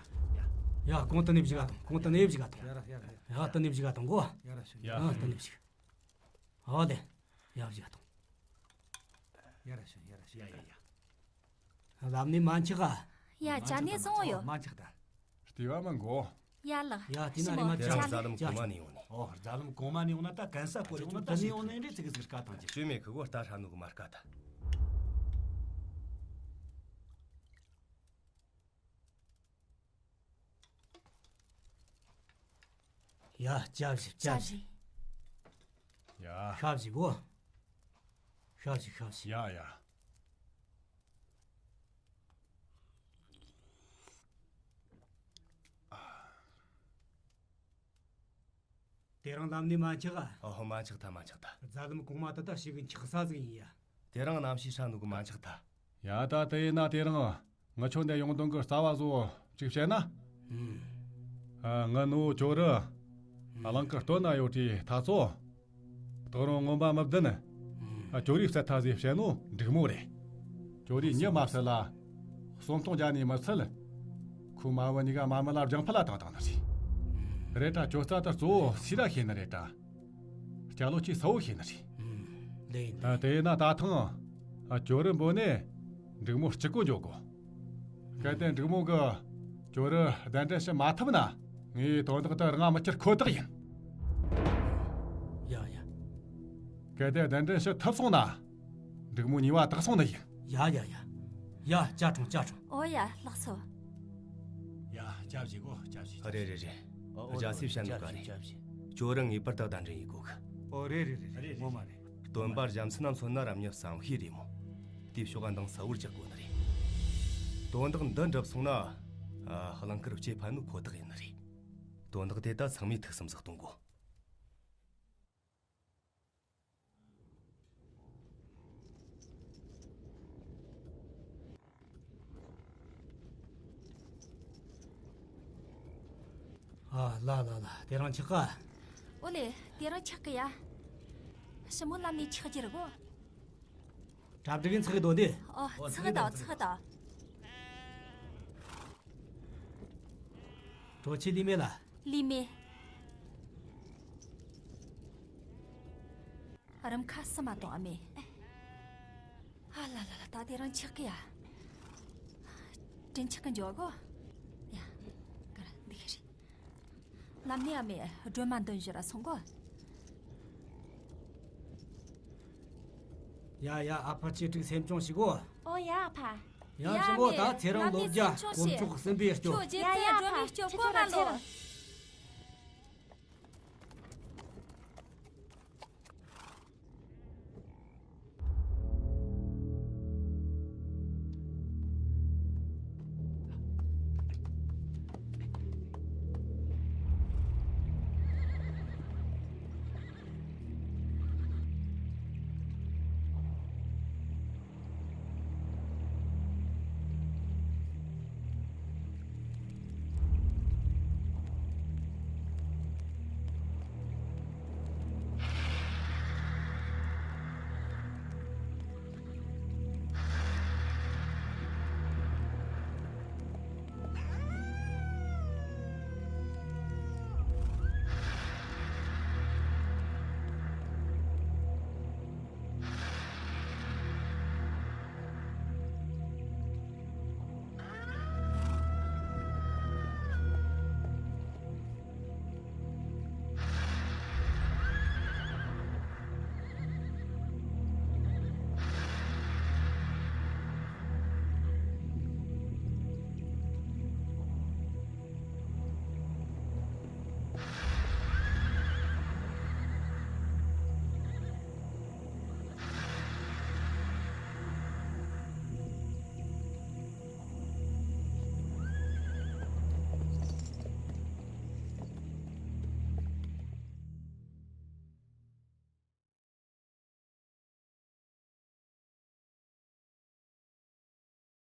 ཡ། ཡ་གོང་དུ་ནས་བཞུགས་ག་དང་གོང་དུ་ནས་བཞུགས་ག་དང་། ཡ་ར་ཡ་ར་ཡ། ཡ་དུ་ནས་བཞུགས་ག་དང་གོ། ཡ་ར་ཤི། ཡ་དུ་ནས་བཞུགས། ཨོ་ལེ། ཡ་བཞུགས་ག་དང་། ཡ་ར་ཤི་ཡ་ར་ཤི། ཡ་ཡ་ཡ། ལམ་ནས་མ་འཆག་ག་ཡ་ཇ་ནས་སོང་ཡོད། མ་འཆག་ད། ལྟེ་བ་མི་འགོ། ཡ་ལགས། ཡ་དེ་ན་རེ་མ་ཅ། རྫ་ལམ་གོང་མ་ནས་ཡོང་ནས། ཨོ་རྫ་ལམ་གོང་མ་ནས་ཡོང་ན་ད་གན་ས་སྐོར་ཡོང་ན་ད་ནས་ཡོང་ནས་འདྲེ་ཚིག་ཟིག་དཀའ་ཐང་ཅི། ཤུལ་མེད་ཁུ་གོ་རྟ་ཧྲ་ནུ་གི་མ་དཀའ་ད། ཡ་ཅ་བཞི་ཅ་བཞི། ཡ། ཤ་བཞི་བོ། ཤ་བཞི་ཤ་བཞི། ཡ་ཡ། དེ་རིང་ལམ་ནས་མ་འཆག་ག་ཨོ་ཧོ། མ་འཆག་ཐལ། མ་འཆག་ཐལ། རྫ་ལམ་གོང་མ་དེ་ད་ཞིག་འཆག་ས་ཟིག་ཡིན་ཡ། དེ་རིང་གནམ་གཤིས་ཧྲ་ནུ་གི། མ་འཆག་ཐལ། ཡ་ད་དེ་ཡིན་ན་དེ་རིང་ངི་ཆོ་འདི་ཡོང་དོན་གི་རྩ་བ་བཟོ་ཅིག་བཤད་ན། ཨ། ངི་ནུ་ཅོ་རི་གླིང་གི་སྟོད་ན་ཡོད་དེ་ཐ་ཚོ། དོ་རུང་ངོམ་པ་མི་བདུན། ཨ། ཅོ་རིའི་རྩེ་ཐ་ཟེ་བཤད་ནོ་འབྲུག་མོ་རེད། ཅོ་རིའི་མྱི་མ་བསད་ལ། གསོམ་སྟོང་རྒྱ་ནས་མི་ཚུལ། ཁོའི་མ་བུ་གཉིས་ཀ་མ་མི་ལ་རྒྱང་ཕུ་ལ་བཏང་བཏང་ནི་རེད། རེད་ད་ཅོ་རྩ་དེ་གཙོ་བོ་སི་ར་ཤེས་ནི་རེད་ད། སྐྱ་ལོ་ཆེ་ས་བོ་ཤེས་ནི་རེད། ལེ་ཡིན། ཨ། དེ་ཡིན་ན་ད་ཐེངས། ཨ། ཅོ་རི་འབོད་ནས་འབྲུག་མོ་གཅིག་པོ་འཇོག་གོ། གལ་ཏེ་འབྲུག་མོ་གི་ཅོ་རི་གདན་འདྲེན་བྱེད་མ་ཐུབ་ན། ངས་དོན་དག་དེ་རང་མི་ཁྱེར་ཁོ་ཐག་ཡིན། ཡ་ཡ། གལ་ཏེ་གདན་འདྲེན་བྱེད་ཐུབ་སོང་ན། འབྲུག་མོ་ཉེས་པ་དག་སོང་ནི་ཡིན། ཡ་ཡ་ཡ། ཡ། ཅ་ཁྲུང་། ཅ་ཁྲུང་། ཨོ་ཡ། ལགས་སོ། ཡ། ཅ་བཞེས་གོ། ཅ་བཞེས། རེད་རེད་རེད། རྒྱལ་སྲས་བཤད་ནོ་ག་རེད། ཅོ་རི་ངེས་པར་དུ་གདན་འདྲེན་ཡེད་དགོ་གི། ཨོ་རེད་རེད་རེད་རེད། ངོ་མ་རེད། སྟོན་པ་རྒྱལ་མཚན་ན་མཚོན་ན་རབ་མྱི་བསམ་ཤེས་རེད་མོ། དེའི་ཕྱོགས་ཀ་འདང་ས་བོར་རྒྱག་དགོ་ནི་རེད། དོན་དག་འདི་འགྲུབ་སོང་ན། ཨ། གླིང་དཀར་སྐྱེ་འཕེལ་ནོ་ཁོ་ཐག་ཡིན་ནི་རེད། དོན་དག་དེ་ད་ཚང་མས་ཐུགས་བསམ་ཟིག་གཏོང་དགོ། ཨ། ལ་ལ་ལ། དེ་རིང་འཆག་ག་ཨོ་ལེ། དེ་རིང་འཆག་གི་ཡ། ཞི་མོ་ལམ་ནས་འཆག་རྒྱུ་རེད་གོ། གྲ་སྒྲིག་ཡིན། ཚགས་དོ་དེ། ཨོ། ཚགས་དང་། ཚགས་དང་། གྲོ་ཆས་ལི་མེ་ལ། ལི་མེ། རིམ་ཁ་སི་མ་གཏོང་ཨ་མེ། ཨ་ལ་ལ་ལ། ད་དེ་རིང་འཆག་གི་ཡ། དྲིན་ཆག་གི་འཇོག་གོ། ཡ། ག་ར་འདི་ག་རེད། ལམ་ནས་ཨ་མེ་སྒྲོལ་མ་འདོན་ཞུ་ར་སོང་གོ། ཡ་ཡ། ཨ་ཕ་ཆེ་དྲུག་སེམས་ཆུང་ཞིག་གོ། ཨོ་ཡ་ཨ་ཕ། ཡ། ཡ་ཞི་མོ། ད་ཚེ་རིང་ལོ་བརྒྱ་དཀོན་མཆོག་གསུམ་པའི་སྐྱོབ། ཁྱོད་རྗེ་བཙུན་སྒྲོལ་མའི་སྐྱོབ་གོ་མ་ལོ།